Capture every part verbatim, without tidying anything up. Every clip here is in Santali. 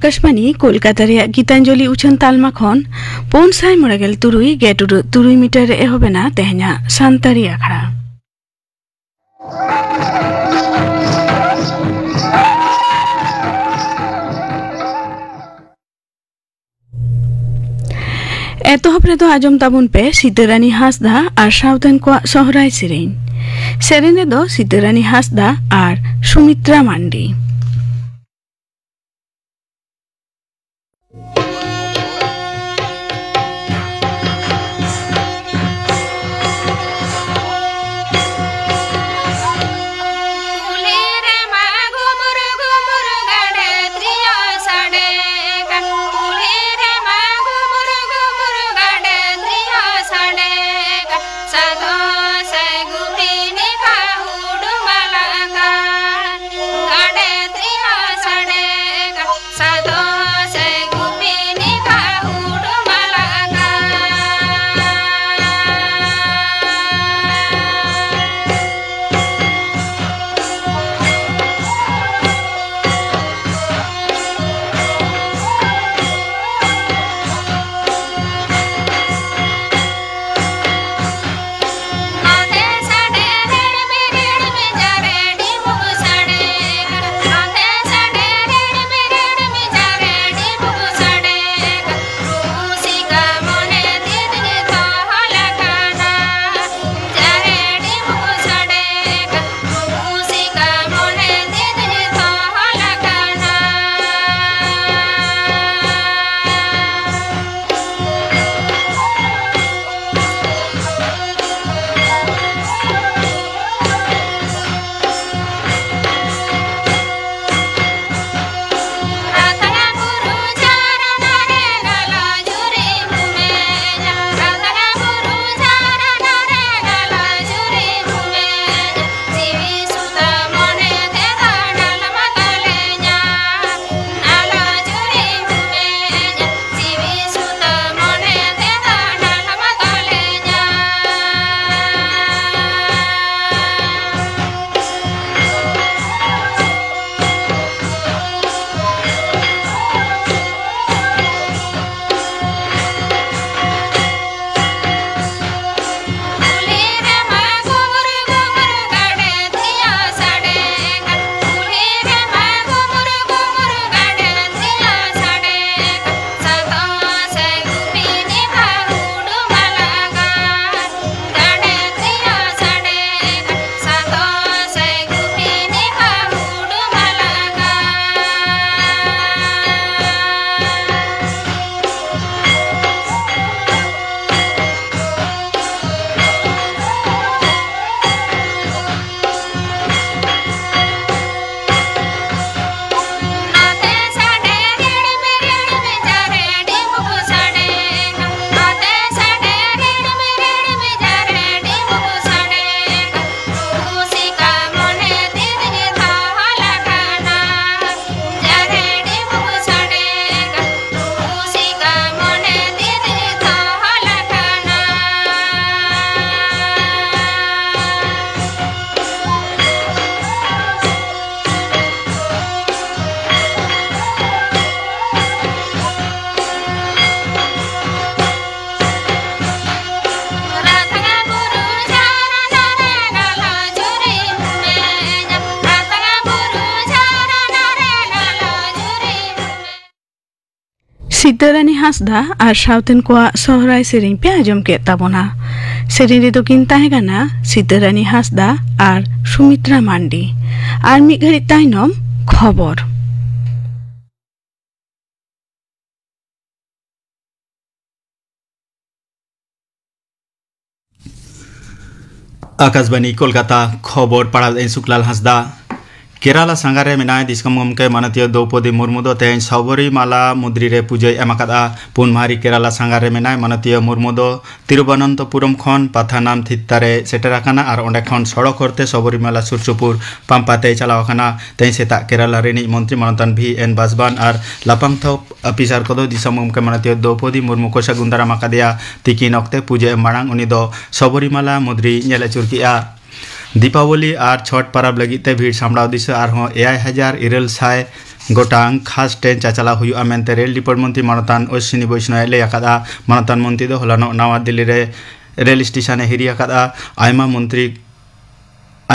ᱟᱠᱟᱥᱵᱟᱱᱤ ᱠᱳᱞᱠᱟᱛᱟ ᱨᱮᱭᱟᱜ ᱜᱤᱛᱟᱧᱡᱚᱞᱤ ᱩᱪᱷᱟᱹᱱ ᱛᱟᱞᱢᱟ ᱠᱷᱚᱱ ᱯᱩᱱ ᱥᱟᱭ ᱢᱚᱬᱮ ᱜᱮᱞ ᱛᱩᱨᱩᱭ ᱜᱮᱴ ᱩᱰᱟᱹᱜ ᱛᱩᱨᱩᱭ ᱢᱤᱴᱟᱨ ᱨᱮ ᱮᱦᱚᱵ ᱮᱱᱟ ᱛᱮᱦᱮᱧᱟᱜ ᱥᱟᱱᱛᱟᱲᱤ ᱟᱠᱷᱲᱟ᱾ ᱮᱛᱚᱦᱚᱵ ᱨᱮᱫᱚ ᱟᱸᱡᱚᱢ ᱛᱟᱵᱚᱱ ᱯᱮ ᱥᱤᱛᱟᱹᱨᱟᱱᱤ ᱦᱟᱸᱥᱫᱟ ᱟᱨ ᱥᱟᱶᱛᱮᱱ ᱠᱚᱣᱟᱜ ᱥᱚᱦᱨᱟᱭ ᱥᱮᱨᱮᱧ᱾ ᱥᱮᱨᱮᱧ ᱨᱮᱫᱚ ᱥᱤᱛᱟᱹᱨᱟᱱᱤ ᱦᱟᱸᱥᱫᱟ ᱟᱨ ᱥᱩᱢᱤᱛᱨᱟ ᱢᱟᱱᱰᱤ᱾ ᱥᱤᱛᱟᱹᱨᱟᱱᱤ ᱦᱟᱸᱥᱫᱟ ᱟᱨ ᱥᱟᱶᱛᱮᱱ ᱠᱚᱣᱟᱜ ᱥᱚᱦᱨᱟᱭ ᱥᱮᱨᱮᱧ ᱯᱮ ᱟᱸᱡᱚᱢ ᱠᱮᱫ ᱛᱟᱵᱚᱱᱟ᱾ ᱥᱮᱨᱮᱧ ᱨᱮᱫᱚ ᱠᱤᱱ ᱛᱟᱦᱮᱸ ᱠᱟᱱᱟ ᱥᱤᱛᱟᱹᱨᱟᱱᱤ ᱦᱟᱸᱥᱫᱟ ᱟᱨ ᱥᱩᱢᱤᱛᱨᱟ ᱢᱟᱱᱰᱤ᱾ ᱟᱨ ᱢᱤᱫ ᱜᱷᱟᱹᱲᱤᱡ ᱛᱟᱭᱱᱚᱢ ᱠᱷᱚᱵᱚᱨ᱾ ᱟᱠᱟᱥᱵᱟᱱᱤ ᱠᱳᱞᱠᱟᱛᱟ, ᱠᱷᱚᱵᱚᱨ ᱯᱟᱲᱦᱟᱣ ᱮᱫᱟᱹᱧ ᱥᱩᱠᱞᱟᱞ ᱦᱟᱸᱥᱫᱟ᱾ ᱠᱮᱨᱟᱞᱟ ᱥᱟᱸᱜᱷᱟᱨ ᱨᱮ ᱢᱮᱱᱟᱭ ᱫᱤᱥᱚᱢ ᱜᱚᱢᱠᱮ ᱢᱟᱱᱚᱛᱤᱭᱟᱹ ᱫᱨᱚᱣᱯᱚᱫᱤ ᱢᱩᱨᱢᱩ ᱫᱚ ᱛᱮᱦᱮᱧ ᱥᱚᱵᱚᱨᱤᱢᱟᱞᱟ ᱢᱩᱫᱽᱨᱤ ᱨᱮ ᱯᱩᱡᱟᱹᱭ ᱮᱢ ᱟᱠᱟᱫᱼᱟ᱾ ᱯᱩᱱ ᱢᱟᱦᱟ ᱨᱮ ᱠᱮᱨᱟᱞᱟ ᱥᱟᱸᱜᱷᱟᱨ ᱨᱮ ᱢᱮᱱᱟᱭ ᱢᱟᱱᱚᱛᱤᱭᱟᱹ ᱢᱩᱨᱢᱩ ᱫᱚ ᱛᱤᱨᱩᱵᱚᱱᱚᱱᱛᱚᱯᱩᱨᱚᱢ ᱠᱷᱚᱱ ᱯᱟᱛᱷᱟᱱᱟᱢ ᱛᱷᱤᱛᱛᱟ ᱨᱮ ᱥᱮᱴᱮᱨ ᱟᱠᱟᱱᱟ ᱟᱨ ᱚᱸᱰᱮ ᱠᱷᱚᱱ ᱥᱚᱲᱚᱠ ᱦᱚᱨᱛᱮ ᱥᱚᱵᱚᱨᱤᱢᱟᱞᱟ ᱥᱩᱨ ᱥᱩᱯᱩᱨ ᱯᱟᱢᱯᱟ ᱛᱮᱭ ᱪᱟᱞᱟᱣ ᱟᱠᱟᱱᱟ᱾ ᱛᱮᱦᱮᱧ ᱥᱮᱛᱟᱜ ᱠᱮᱨᱟᱞᱟ ᱨᱤᱱᱤᱡ ᱢᱚᱱᱛᱨᱤ ᱢᱟᱱᱚᱛᱟᱱ ᱵᱷᱤ ᱮᱱ ᱵᱟᱥᱵᱟᱱ ᱟᱨ ᱞᱟᱯᱷᱟᱝ ᱛᱷᱚᱠ ᱚᱯᱷᱤᱥᱟᱨ ᱠᱚᱫᱚ ᱫᱤᱥᱚᱢ ᱜᱚᱢᱠᱮ ᱢᱟᱱᱚᱛᱤᱭᱟᱹ ᱫᱨᱚᱣᱯᱚᱫᱤ ᱢᱩᱨᱢᱩ ᱠᱚ ᱥᱟᱹᱜᱩᱱ ᱫᱟᱨᱟᱢ ᱟᱠᱟᱫᱮᱭᱟ᱾ ᱛᱤᱠᱤᱱ ᱚᱠᱛᱮ ᱯᱩᱡᱟᱹ ᱮᱢ ᱢᱟᱲᱟᱝ ᱩᱱᱤ ᱫᱚ ᱥᱚᱵᱚᱨᱤᱢᱟᱞᱟ ᱢᱩᱫᱽᱨᱤ ᱧᱮᱞ ᱟᱹᱪᱩᱨ ᱠᱮᱫᱼᱟ᱾ ᱫᱤᱯᱟᱵᱚᱞᱤ ᱟᱨ ᱪᱷᱚᱴ ᱯᱟᱨᱟᱵᱽ ᱞᱟᱹᱜᱤᱫ ᱛᱮ ᱵᱷᱤᱲ ᱥᱟᱢᱵᱲᱟᱣ ᱫᱤᱥᱟᱹ ᱟᱨᱦᱚᱸ ᱮᱭᱟᱭ ᱦᱟᱡᱟᱨ ᱤᱨᱟᱹᱞ ᱥᱟᱭ ᱜᱚᱴᱟᱝ ᱠᱷᱟᱥ ᱴᱨᱮᱱ ᱪᱟᱪᱟᱞᱟᱣ ᱦᱩᱭᱩᱜᱼᱟ ᱢᱮᱱᱛᱮ ᱨᱮᱞ ᱰᱤᱯᱟᱨᱴ ᱢᱚᱱᱛᱨᱤ ᱢᱟᱱᱚᱛᱟᱱ ᱚᱥᱣᱤᱱᱤ ᱵᱳᱭᱥᱱᱚᱭ ᱞᱟᱹᱭ ᱟᱠᱟᱫᱼᱟ᱾ ᱢᱟᱱᱚᱛᱟᱱ ᱢᱚᱱᱛᱨᱤ ᱫᱚ ᱦᱚᱞᱟᱱᱚᱜ ᱱᱟᱣᱟ ᱫᱤᱞᱞᱤ ᱨᱮ ᱨᱮᱞ ᱥᱴᱮᱥᱚᱱ ᱮ ᱦᱤᱨᱤ ᱟᱠᱟᱫᱼᱟ᱾ ᱟᱭᱢᱟ ᱢᱚᱱᱛᱨᱤ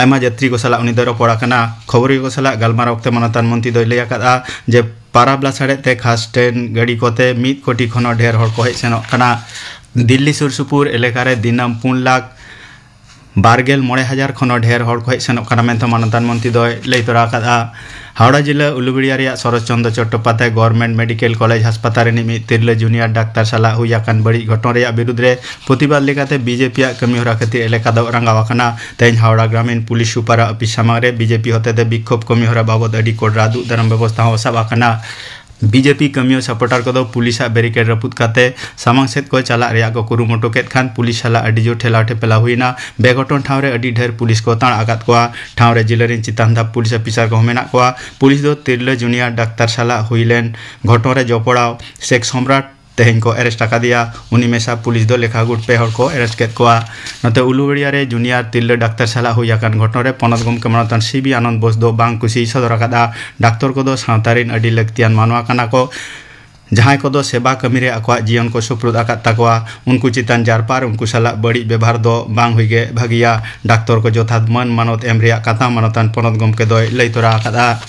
ᱟᱭᱢᱟ ᱡᱟᱛᱨᱤ ᱠᱚ ᱥᱟᱞᱟᱜ ᱩᱱᱤ ᱫᱚᱭ ᱨᱚᱯᱚᱲ ᱟᱠᱟᱱᱟ᱾ ᱠᱷᱚᱵᱚᱨᱤᱭᱟᱹ ᱠᱚ ᱥᱟᱞᱟᱜ ᱜᱟᱞᱢᱟᱨᱟᱣ ᱚᱠᱛᱮ ᱢᱟᱱᱚᱛᱟᱱ ᱢᱚᱱᱛᱨᱤ ᱫᱚᱭ ᱞᱟᱹᱭ ᱟᱠᱟᱫᱼᱟ ᱡᱮ ᱯᱟᱨᱟᱵᱽ ᱞᱟᱥᱟᱲᱦᱮᱫ ᱛᱮ ᱠᱷᱟᱥ ᱴᱨᱮᱱ ᱜᱟᱹᱰᱤ ᱠᱚᱛᱮ ᱢᱤᱫ ᱠᱳᱴᱤ ᱠᱷᱚᱱ ᱦᱚᱸ ᱰᱷᱮᱨ ᱦᱚᱲ ᱠᱚ ᱦᱮᱡ ᱥᱮᱱᱚᱜ ᱠᱟᱱᱟ᱾ ᱫᱤᱞᱞᱤ ᱥᱩᱨ ᱥᱩᱯᱩᱨ ᱮᱞᱟᱠᱟ ᱨᱮ ᱫᱤᱱᱟᱹᱢ ᱯᱩᱱ ᱞᱟᱠᱷ ᱵᱟᱨᱜᱮᱞ ᱢᱚᱬᱮ ᱦᱟᱡᱟᱨ ᱠᱷᱚᱱ ᱦᱚᱸ ᱰᱷᱮᱨ ᱦᱚᱲ ᱠᱚ ᱦᱮᱡ ᱥᱮᱱᱚᱜ ᱠᱟᱱᱟ ᱢᱮᱱᱛᱮ ᱢᱟᱱᱚᱛᱟᱱ ᱢᱚᱱᱛᱨᱤ ᱫᱚᱭ ᱞᱟᱹᱭ ᱛᱚᱨᱟ ᱟᱠᱟᱫᱼᱟ᱾ ᱦᱟᱣᱲᱟ ᱡᱤᱞᱟᱹ ᱩᱞᱩᱵᱮᱲᱤᱭᱟ ᱨᱮᱭᱟᱜ Sarat Chandra Chattopadhyay government medical college hospital ᱨᱤᱱᱤᱡ ᱢᱤᱫ ᱛᱤᱨᱞᱟᱹ ᱡᱩᱱᱤᱭᱟᱨ ᱰᱟᱠᱛᱟᱨ ᱥᱟᱞᱟᱜ ᱦᱩᱭ ᱟᱠᱟᱱ ᱵᱟᱹᱲᱤᱡ ᱜᱷᱚᱴᱚᱱ ᱨᱮᱭᱟᱜ ᱵᱤᱨᱩᱫᱽ ᱨᱮ ᱯᱨᱚᱛᱤᱵᱟᱫᱽ ᱞᱮᱠᱟᱛᱮ ᱵᱤᱡᱮᱯᱤ ᱟᱜ ᱠᱟᱹᱢᱤᱦᱚᱨᱟ ᱠᱷᱟᱹᱛᱤᱨ ᱮᱞᱟᱠᱟ ᱫᱚ ᱨᱟᱸᱜᱟᱣ ᱟᱠᱟᱱᱟ᱾ ᱛᱮᱦᱮᱧ ᱦᱟᱣᱲᱟ ᱜᱨᱟᱢᱤᱱ ᱯᱩᱞᱤᱥ ᱥᱩᱯᱟᱨᱟᱜ ᱚᱯᱷᱤᱥ ᱥᱟᱢᱟᱝ ᱨᱮ ᱵᱤᱡᱮᱯᱤ ᱦᱚᱛᱮᱛᱮ ᱵᱤᱠᱠᱷᱳᱵ ᱠᱟᱹᱢᱤᱦᱚᱨᱟ ᱵᱟᱵᱚᱫ ᱟᱹᱰᱤ ᱠᱚᱰᱨᱟ ᱫᱩᱜ ᱫᱟᱨᱟᱢ ᱵᱮᱵᱚᱥᱛᱷᱟ ᱦᱚᱸ ᱥᱟᱵ ᱟᱠᱟᱱᱟ᱾ ᱵᱤᱡᱮᱯᱤ ᱠᱟᱹᱢᱤᱭᱟᱹ ᱥᱟᱯᱚᱨᱴᱟᱨ ᱠᱚᱫᱚ ᱯᱩᱞᱤᱥᱟᱜ ᱵᱮᱨᱤᱠᱮᱰ ᱨᱟᱹᱯᱩᱫ ᱠᱟᱛᱮ ᱥᱟᱢᱟᱝ ᱥᱮᱫ ᱠᱚ ᱪᱟᱞᱟᱜ ᱨᱮᱭᱟᱜ ᱠᱚ ᱠᱩᱨᱩᱢᱩᱴᱩ ᱠᱮᱫ ᱠᱷᱟᱱ ᱯᱩᱞᱤᱥ ᱥᱟᱞᱟᱜ ᱟᱹᱰᱤ ᱡᱳᱨ ᱴᱷᱮᱞᱟᱣ ᱴᱷᱮᱯᱮᱞᱟ ᱦᱩᱭᱮᱱᱟ᱾ ᱵᱮᱜᱷᱚᱴᱚᱱ ᱴᱷᱟᱶ ᱨᱮ ᱟᱹᱰᱤ ᱰᱷᱮᱨ ᱯᱩᱞᱤᱥ ᱠᱚ ᱛᱟᱬᱟ ᱟᱠᱟᱫ ᱠᱚᱣᱟ᱾ ᱴᱷᱟᱶ ᱨᱮ ᱡᱤᱞᱟᱹ ᱨᱮᱱ ᱪᱮᱛᱟᱱ ᱫᱷᱟᱯ ᱯᱩᱞᱤᱥ ᱚᱯᱷᱤᱥᱟᱨ ᱠᱚᱦᱚᱸ ᱢᱮᱱᱟᱜ ᱠᱚᱣᱟ᱾ ᱯᱩᱞᱤᱥ ᱫᱚ ᱛᱤᱨᱞᱟᱹ ᱡᱩᱱᱤᱭᱟᱨ ᱰᱟᱠᱛᱟᱨ ᱥᱟᱞᱟᱜ ᱦᱩᱭ ᱞᱮᱱ ᱜᱷᱚᱴᱚᱱ ᱨᱮ ᱡᱚᱯᱲᱟᱣ ᱥᱮᱠ ᱥᱚᱢᱨᱟᱴ ᱛᱮᱦᱮᱧ ᱠᱚ ᱮᱨᱮᱥᱴ ᱟᱠᱟᱫᱮᱭᱟ᱾ ᱩᱱᱤ ᱢᱮᱥᱟ ᱯᱩᱞᱤᱥ ᱫᱚ ᱞᱮᱠᱷᱟ ᱜᱩᱴ ᱯᱮ ᱦᱚᱲ ᱠᱚ ᱮᱨᱮᱥᱴ ᱠᱮᱫ ᱠᱚᱣᱟ᱾ ᱱᱚᱛᱮ ᱩᱞᱩᱵᱮᱲᱤᱭᱟ ᱨᱮ ᱡᱩᱱᱤᱭᱟᱨ ᱛᱤᱨᱞᱟᱹ ᱰᱟᱠᱛᱟᱨ ᱥᱟᱞᱟᱜ ᱦᱩᱭ ᱟᱠᱟᱱ ᱜᱷᱚᱴᱚᱱ ᱨᱮ ᱯᱚᱱᱚᱛ ᱜᱚᱢᱠᱮ ᱢᱟᱱᱚᱛᱟᱱ ᱥᱤ ᱵᱤ ᱟᱱᱚᱱᱫ ᱵᱳᱥ ᱫᱚ ᱵᱟᱝ ᱠᱩᱥᱤᱭ ᱥᱚᱫᱚᱨ ᱟᱠᱟᱫᱼᱟ᱾ ᱰᱟᱠᱛᱚᱨ ᱠᱚᱫᱚ ᱥᱟᱶᱛᱟ ᱨᱮᱱ ᱟᱹᱰᱤ ᱞᱟᱹᱠᱛᱤᱭᱟᱱ ᱢᱟᱱᱣᱟ ᱠᱟᱱᱟ ᱠᱚ, ᱡᱟᱦᱟᱸᱭ ᱠᱚᱫᱚ ᱥᱮᱵᱟ ᱠᱟᱹᱢᱤ ᱨᱮ ᱟᱠᱚᱣᱟᱜ ᱡᱤᱭᱚᱱ ᱠᱚ ᱥᱩᱯᱨᱩᱫ ᱟᱠᱟᱫ ᱛᱟᱠᱚᱣᱟ᱾ ᱩᱱᱠᱩ ᱪᱮᱛᱟᱱ ᱡᱟᱨᱯᱟ ᱟᱨ ᱩᱱᱠᱩ ᱥᱟᱞᱟᱜ ᱵᱟᱹᱲᱤᱡ ᱵᱮᱵᱷᱟᱨ ᱫᱚ ᱵᱟᱝ ᱦᱩᱭ ᱜᱮ ᱵᱷᱟᱹᱜᱤᱭᱟ᱾ ᱰᱟᱠᱛᱚᱨ ᱠᱚ ᱡᱚᱛᱷᱟᱛ ᱢᱟᱹᱱ ᱢᱟᱱᱚᱛ ᱮᱢ ᱨᱮᱭᱟᱜ ᱠᱟᱛᱷᱟ ᱢᱟᱱᱚᱛᱟᱱ ᱯᱚᱱᱚᱛ ᱜᱚᱢᱠᱮ ᱫᱚᱭ ᱞᱟᱹᱭ ᱛᱚᱨᱟ ᱟᱠᱟᱫᱼᱟ᱾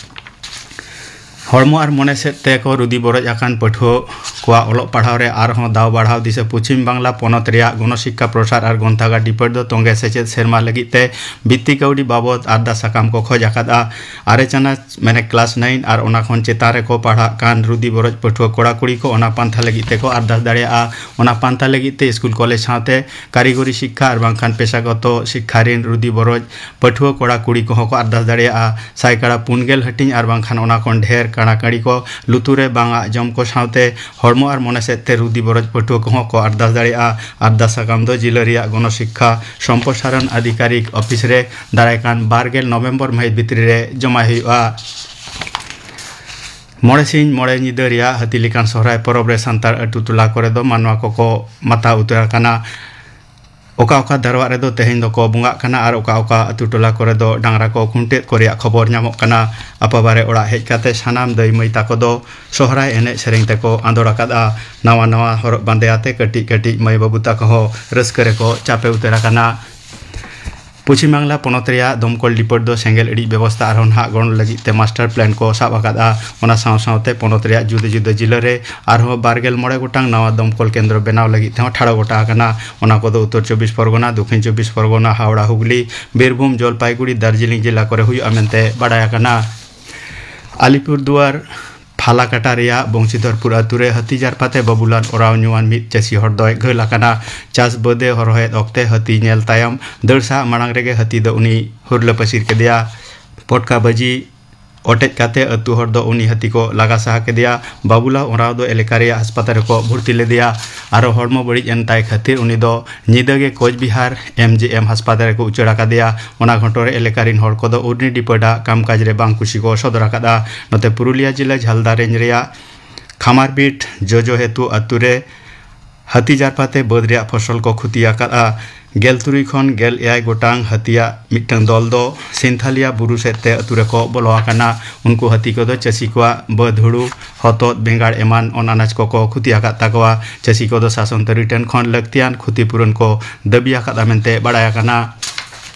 ᱦᱚᱲᱢᱚ ᱟᱨ ᱢᱚᱱᱮ ᱥᱮᱫ ᱛᱮᱠᱚ ᱨᱩᱫᱤ ᱵᱚᱨᱚᱡ ᱟᱠᱟᱱ ᱯᱟᱹᱴᱷᱩᱣᱟᱹ ᱠᱚᱣᱟᱜ ᱚᱞᱚᱜ ᱯᱟᱲᱦᱟᱣ ᱨᱮ ᱟᱨᱦᱚᱸ ᱫᱟᱣ ᱵᱟᱲᱦᱟᱣ ᱫᱤᱥᱟᱹ᱾ ᱯᱚᱪᱷᱤᱢ ᱵᱟᱝᱞᱟ ᱯᱚᱱᱚᱛ ᱨᱮᱭᱟᱜ ᱜᱚᱱᱚᱥᱤᱠᱠᱷᱟ ᱯᱨᱚᱥᱟᱨ ᱟᱨ ᱜᱚᱱᱛᱷᱟᱜᱟᱲ ᱰᱤᱯᱟᱨᱴ ᱫᱚ ᱛᱚᱸᱜᱮ ᱥᱮᱪᱮᱫ ᱥᱮᱨᱢᱟ ᱞᱟᱹᱜᱤᱫ ᱛᱮ ᱵᱤᱛᱛᱤ ᱠᱟᱹᱣᱰᱤ ᱵᱟᱵᱚᱫ ᱟᱨᱫᱟᱥ ᱥᱟᱠᱟᱢ ᱠᱚ ᱠᱷᱚᱡᱽ ᱟᱠᱟᱫᱼᱟ᱾ ᱟᱨᱮ ᱪᱟᱱᱟᱪ ᱢᱟᱱᱮ ᱠᱞᱟᱥ ᱱᱟᱭᱤᱱ ᱟᱨ ᱚᱱᱟ ᱠᱷᱚᱱ ᱪᱮᱛᱟᱱ ᱨᱮᱠᱚ ᱯᱟᱲᱦᱟᱜ ᱠᱟᱱ ᱨᱩᱫᱤ ᱵᱚᱨᱚᱡ ᱯᱟᱹᱴᱷᱩᱣᱟᱹ ᱠᱚᱲᱟ ᱠᱩᱲᱤ ᱠᱚ ᱚᱱᱟ ᱯᱟᱱᱛᱷᱟ ᱞᱟᱹᱜᱤᱫ ᱛᱮᱠᱚ ᱟᱨᱫᱟᱥ ᱫᱟᱲᱮᱭᱟᱜᱼᱟ᱾ ᱚᱱᱟ ᱯᱟᱱᱛᱷᱟ ᱞᱟᱹᱜᱤᱫ ᱛᱮ ᱥᱠᱩᱞ ᱠᱚᱞᱮᱡᱽ ᱥᱟᱶᱛᱮ ᱠᱟᱹᱨᱤᱜᱚᱨᱤ ᱥᱤᱠᱠᱷᱟ ᱟᱨ ᱵᱟᱝᱠᱷᱟᱱ ᱯᱮᱥᱟᱜᱚᱛᱚ ᱥᱤᱠᱠᱷᱟ ᱨᱤᱱ ᱨᱩᱫᱤ ᱵᱚᱨᱚᱡ ᱯᱟᱹᱴᱷᱩᱣᱟᱹ ᱠᱚᱲᱟ ᱠᱩᱲᱤ ᱠᱚᱦᱚᱸ ᱠᱚ ᱟᱨᱫᱟᱥ ᱫᱟᱲᱮᱭᱟᱜᱼᱟ᱾ ᱥᱟᱭᱠᱟᱲᱟ ᱯᱩᱱ ᱜᱮᱞ ᱦᱟᱹᱴᱤᱧ ᱟᱨ ᱵᱟᱝᱠᱷᱟᱱ ᱚᱱᱟ ᱠᱷᱚᱱ ᱰᱷᱮᱨ ᱠᱟᱲᱟᱠᱟᱲᱤ ᱠᱚ ᱞᱩᱛᱩᱨ ᱨᱮ ᱵᱟᱝ ᱟᱜ ᱡᱚᱢ ᱠᱚ ᱥᱟᱶᱛᱮ ᱦᱚᱲᱢᱚ ᱟᱨ ᱢᱚᱱᱮ ᱥᱮᱫ ᱛᱮ ᱨᱩᱫᱤ ᱵᱚᱨᱚᱡ ᱯᱟᱹᱴᱷᱩᱣᱟᱹ ᱠᱚᱦᱚᱸ ᱠᱚ ᱟᱨᱫᱟᱥ ᱫᱟᱲᱮᱭᱟᱜᱼᱟ᱾ ᱟᱨᱫᱟᱥ ᱥᱟᱠᱟᱢ ᱫᱚ ᱡᱤᱞᱟᱹ ᱨᱮᱭᱟᱜ ᱜᱚᱱᱚ ᱥᱤᱠᱠᱷᱟ ᱥᱚᱢᱯᱨᱚᱥᱟᱨᱚᱱ ᱟᱫᱷᱤᱠᱟᱨᱤᱠ ᱚᱯᱷᱤᱥ ᱨᱮ ᱫᱟᱨᱟᱭ ᱠᱟᱱ ᱵᱟᱨ ᱜᱮᱞ ᱱᱚᱵᱷᱮᱢᱵᱚᱨ ᱢᱟᱹᱦᱤᱛ ᱵᱷᱤᱛᱨᱤ ᱨᱮ ᱡᱚᱢᱟᱭ ᱦᱩᱭᱩᱜᱼᱟ᱾ ᱢᱚᱬᱮ ᱥᱤᱧ ᱢᱚᱬᱮ ᱧᱤᱫᱟᱹ ᱨᱮᱭᱟᱜ ᱦᱟᱹᱛᱤ ᱞᱮᱠᱟᱱ ᱥᱚᱦᱨᱟᱭ ᱯᱚᱨᱚᱵᱽ ᱨᱮ ᱥᱟᱱᱛᱟᱲ ᱟᱹᱛᱩ ᱴᱚᱞᱟ ᱠᱚᱨᱮ ᱫᱚ ᱢᱟᱱᱣᱟ ᱠᱚᱠᱚ ᱢᱟᱛᱟᱣ ᱩᱛᱟᱹᱨ ᱟᱠᱟᱱᱟ᱾ ᱚᱠᱟ ᱚᱠᱟ ᱫᱟᱨᱣᱟᱜ ᱨᱮᱫᱚ ᱛᱮᱦᱮᱧ ᱫᱚᱠᱚ ᱵᱚᱸᱜᱟᱜ ᱠᱟᱱᱟ ᱟᱨ ᱚᱠᱟ ᱚᱠᱟ ᱟᱹᱛᱩ ᱴᱚᱞᱟ ᱠᱚᱨᱮ ᱫᱚ ᱰᱟᱝᱨᱟ ᱠᱚ ᱠᱷᱩᱱᱴᱟᱹᱣ ᱠᱚ ᱨᱮᱭᱟᱜ ᱠᱷᱚᱵᱚᱨ ᱧᱟᱢᱚᱜ ᱠᱟᱱᱟ᱾ ᱟᱯᱟᱵᱟᱨᱮ ᱚᱲᱟᱜ ᱦᱮᱡ ᱠᱟᱛᱮ ᱥᱟᱱᱟᱢ ᱫᱟᱹᱭ ᱢᱟᱹᱭ ᱛᱟᱠᱚ ᱫᱚ ᱥᱚᱦᱨᱟᱭ ᱮᱱᱮᱡ ᱥᱮᱨᱮᱧ ᱛᱮᱠᱚ ᱟᱸᱫᱳᱲ ᱟᱠᱟᱫᱼᱟ᱾ ᱱᱟᱣᱟ ᱱᱟᱣᱟ ᱦᱚᱨᱚᱜ ᱵᱟᱸᱫᱮ ᱟᱛᱮ ᱠᱟᱹᱴᱤᱡ ᱠᱟᱹᱴᱤᱡ ᱢᱟᱹᱭ ᱵᱟᱹᱵᱩ ᱛᱟᱠᱚ ᱦᱚᱸ ᱨᱟᱹᱥᱠᱟᱹ ᱨᱮᱠᱚ ᱪᱟᱯᱮ ᱩᱛᱟᱹᱨ ᱟᱠᱟᱱᱟ᱾ ᱯᱚᱪᱷᱤᱢ ᱵᱟᱝᱞᱟ ᱯᱚᱱᱚᱛ ᱨᱮᱭᱟᱜ ᱫᱚᱢᱠᱚᱞ ᱰᱤᱯᱟᱨᱴ ᱫᱚ ᱥᱮᱸᱜᱮᱞ ᱤᱲᱤᱡ ᱵᱮᱵᱚᱥᱛᱷᱟ ᱟᱨᱦᱚᱸ ᱱᱟᱦᱟᱜ ᱜᱚᱲᱚ ᱞᱟᱹᱜᱤᱫ ᱛᱮ ᱢᱟᱥᱴᱟᱨ ᱯᱞᱟᱱ ᱠᱚ ᱥᱟᱵ ᱟᱠᱟᱫᱼᱟ᱾ ᱚᱱᱟ ᱥᱟᱶ ᱥᱟᱶᱛᱮ ᱯᱚᱱᱚᱛ ᱨᱮᱭᱟᱜ ᱡᱩᱫᱟᱹ ᱡᱩᱫᱟᱹ ᱡᱤᱞᱟᱹ ᱨᱮ ᱟᱨᱦᱚᱸ ᱵᱟᱨ ᱜᱮᱞ ᱢᱚᱬᱮ ᱜᱚᱴᱟᱝ ᱱᱟᱣᱟ ᱫᱚᱢᱠᱚᱞ ᱠᱮᱱᱫᱨᱚ ᱵᱮᱱᱟᱣ ᱞᱟᱹᱜᱤᱫ ᱛᱮᱦᱚᱸ ᱴᱷᱟᱲᱚ ᱜᱚᱴᱟ ᱟᱠᱟᱱᱟ᱾ ᱚᱱᱟ ᱠᱚᱫᱚ ᱩᱛᱛᱚᱨ ᱪᱚᱵᱵᱤᱥ ᱯᱚᱨᱜᱚᱱᱟ, ᱫᱚᱠᱷᱤᱱ ᱪᱚᱵᱵᱤᱥ ᱯᱚᱨᱜᱚᱱᱟ, ᱦᱟᱣᱲᱟ, ᱦᱩᱜᱽᱞᱤ, ᱵᱤᱨᱵᱷᱩᱢ, ᱡᱚᱞᱯᱟᱭᱜᱩᱲᱤ, ᱫᱟᱨᱡᱤᱞᱤᱝ ᱡᱮᱞᱟ ᱠᱚᱨᱮ ᱦᱩᱭᱩᱜᱼᱟ ᱢᱮᱱᱛᱮ ᱵᱟᱰᱟᱭ ᱟᱠᱟᱱᱟ᱾ ᱟᱞᱤᱯᱩᱨᱫᱩᱣᱟᱨ ᱯᱷᱟᱞᱟᱠᱟᱴᱟ ᱨᱮᱭᱟᱜ ᱵᱚᱝᱥᱤᱫᱷᱚᱨᱯᱩᱨ ᱟᱹᱛᱩ ᱨᱮ ᱦᱟᱹᱛᱤ ᱡᱟᱨᱯᱟᱛᱮ ᱵᱟᱹᱵᱩᱞᱟᱞ ᱳᱨᱟᱣ ᱧᱩᱣᱟᱱ ᱢᱤᱫ ᱪᱟᱹᱥᱤ ᱦᱚᱲ ᱫᱚᱭ ᱜᱷᱟᱹᱞ ᱟᱠᱟᱱᱟ᱾ ᱪᱟᱥ ᱵᱟᱹᱫ ᱮ ᱦᱚᱨᱦᱚᱭᱮᱫ ᱚᱠᱛᱮ ᱦᱟᱹᱛᱤ ᱧᱮᱞ ᱛᱟᱭᱚᱢ ᱫᱟᱹᱲ ᱥᱟᱦᱟᱜ ᱢᱟᱲᱟᱝ ᱨᱮᱜᱮ ᱦᱟᱹᱛᱤ ᱫᱚ ᱩᱱᱤ ᱦᱩᱨᱞᱟᱹ ᱯᱟᱹᱥᱤᱨ ᱠᱮᱫᱮᱭᱟ᱾ ᱯᱚᱴᱠᱟ ᱵᱟᱹᱡᱤ ᱚᱴᱮᱡ ᱠᱟᱛᱮ ᱟᱹᱛᱩ ᱦᱚᱲ ᱫᱚ ᱩᱱᱤ ᱦᱟᱹᱛᱤ ᱠᱚ ᱞᱟᱜᱟ ᱥᱟᱦᱟ ᱠᱮᱫᱮᱭᱟ᱾ ᱵᱟᱹᱵᱩᱞᱟᱞ ᱳᱨᱟᱣ ᱫᱚ ᱮᱞᱟᱠᱟ ᱨᱮᱭᱟᱜ ᱦᱟᱥᱯᱟᱛᱟᱞ ᱨᱮᱠᱚ ᱵᱷᱚᱨᱛᱤ ᱞᱮᱫᱮᱭᱟ᱾ ᱟᱨᱚ ᱦᱚᱲᱢᱚ ᱵᱟᱹᱲᱤᱡ ᱮᱱ ᱛᱟᱭ ᱠᱷᱟᱹᱛᱤᱨ ᱩᱱᱤ ᱫᱚ ᱧᱤᱫᱟᱹ ᱜᱮ ᱠᱳᱪᱵᱤᱦᱟᱨ ᱮᱢ ᱡᱮ ᱮᱢ ᱦᱟᱥᱯᱟᱛᱟᱞ ᱨᱮᱠᱚ ᱩᱪᱟᱹᱲ ᱟᱠᱟᱫᱮᱭᱟ᱾ ᱚᱱᱟ ᱜᱷᱚᱴᱚᱱ ᱨᱮ ᱮᱞᱟᱠᱟ ᱨᱤᱱ ᱦᱚᱲ ᱠᱚᱫᱚ ᱩᱨᱱᱤ ᱰᱤᱯᱟᱨᱴ ᱟᱜ ᱠᱟᱢᱠᱟᱡᱽ ᱨᱮ ᱵᱟᱝ ᱠᱩᱥᱤ ᱠᱚ ᱥᱚᱫᱚᱨ ᱟᱠᱟᱫᱼᱟ᱾ ᱱᱚᱛᱮ ᱯᱩᱨᱩᱞᱤᱭᱟ ᱡᱤᱞᱟᱹ ᱡᱷᱟᱞᱫᱟ ᱨᱮᱧᱡᱽ ᱨᱮᱭᱟᱜ ᱠᱷᱟᱢᱟᱨᱵᱤᱴ ᱡᱚᱡᱚ ᱦᱮᱛᱩ ᱟᱹᱛᱩ ᱨᱮ ᱦᱟᱹᱛᱤ ᱡᱟᱨᱯᱟᱛᱮ ᱵᱟᱹᱫᱽ ᱨᱮᱭᱟᱜ ᱯᱷᱚᱥᱚᱞ ᱠᱚ ᱠᱷᱚᱛᱤ ᱟᱠᱟᱫᱼᱟ᱾ ᱜᱮᱞ ᱛᱩᱨᱩᱭ ᱠᱷᱚᱱ ᱜᱮᱞ ᱮᱭᱟᱭ ᱜᱚᱴᱟᱝ ᱦᱟᱹᱛᱤᱭᱟᱜ ᱢᱤᱫᱴᱟᱝ ᱫᱚᱞ ᱫᱚ ᱥᱤᱱᱛᱷᱟᱞᱤᱭᱟ ᱵᱩᱨᱩ ᱥᱮᱫ ᱛᱮ ᱟᱹᱛᱩ ᱨᱮᱠᱚ ᱵᱚᱞᱚ ᱟᱠᱟᱱᱟ᱾ ᱩᱱᱠᱩ ᱦᱟᱹᱛᱤ ᱠᱚᱫᱚ ᱪᱟᱹᱥᱤ ᱠᱚᱣᱟᱜ ᱵᱟᱹᱫᱽ ᱦᱩᱲᱩ, ᱦᱚᱛᱚᱫ, ᱵᱮᱸᱜᱟᱲ ᱮᱢᱟᱱ ᱚᱱ ᱟᱱᱟᱡᱽ ᱠᱚᱠᱚ ᱠᱷᱚᱛᱤ ᱟᱠᱟᱫ ᱛᱟᱠᱚᱣᱟ᱾ ᱪᱟᱹᱥᱤ ᱠᱚᱫᱚ ᱥᱟᱥᱚᱱ ᱛᱟᱹᱨᱤ ᱴᱷᱮᱱ ᱠᱷᱚᱱ ᱞᱟᱹᱠᱛᱤᱭᱟᱱ ᱠᱷᱚᱛᱤ ᱯᱩᱨᱚᱱ ᱠᱚ ᱫᱟᱹᱵᱤ ᱟᱠᱟᱫᱼᱟ ᱢᱮᱱᱛᱮ ᱵᱟᱲᱟᱭ ᱟᱠᱟᱱᱟ᱾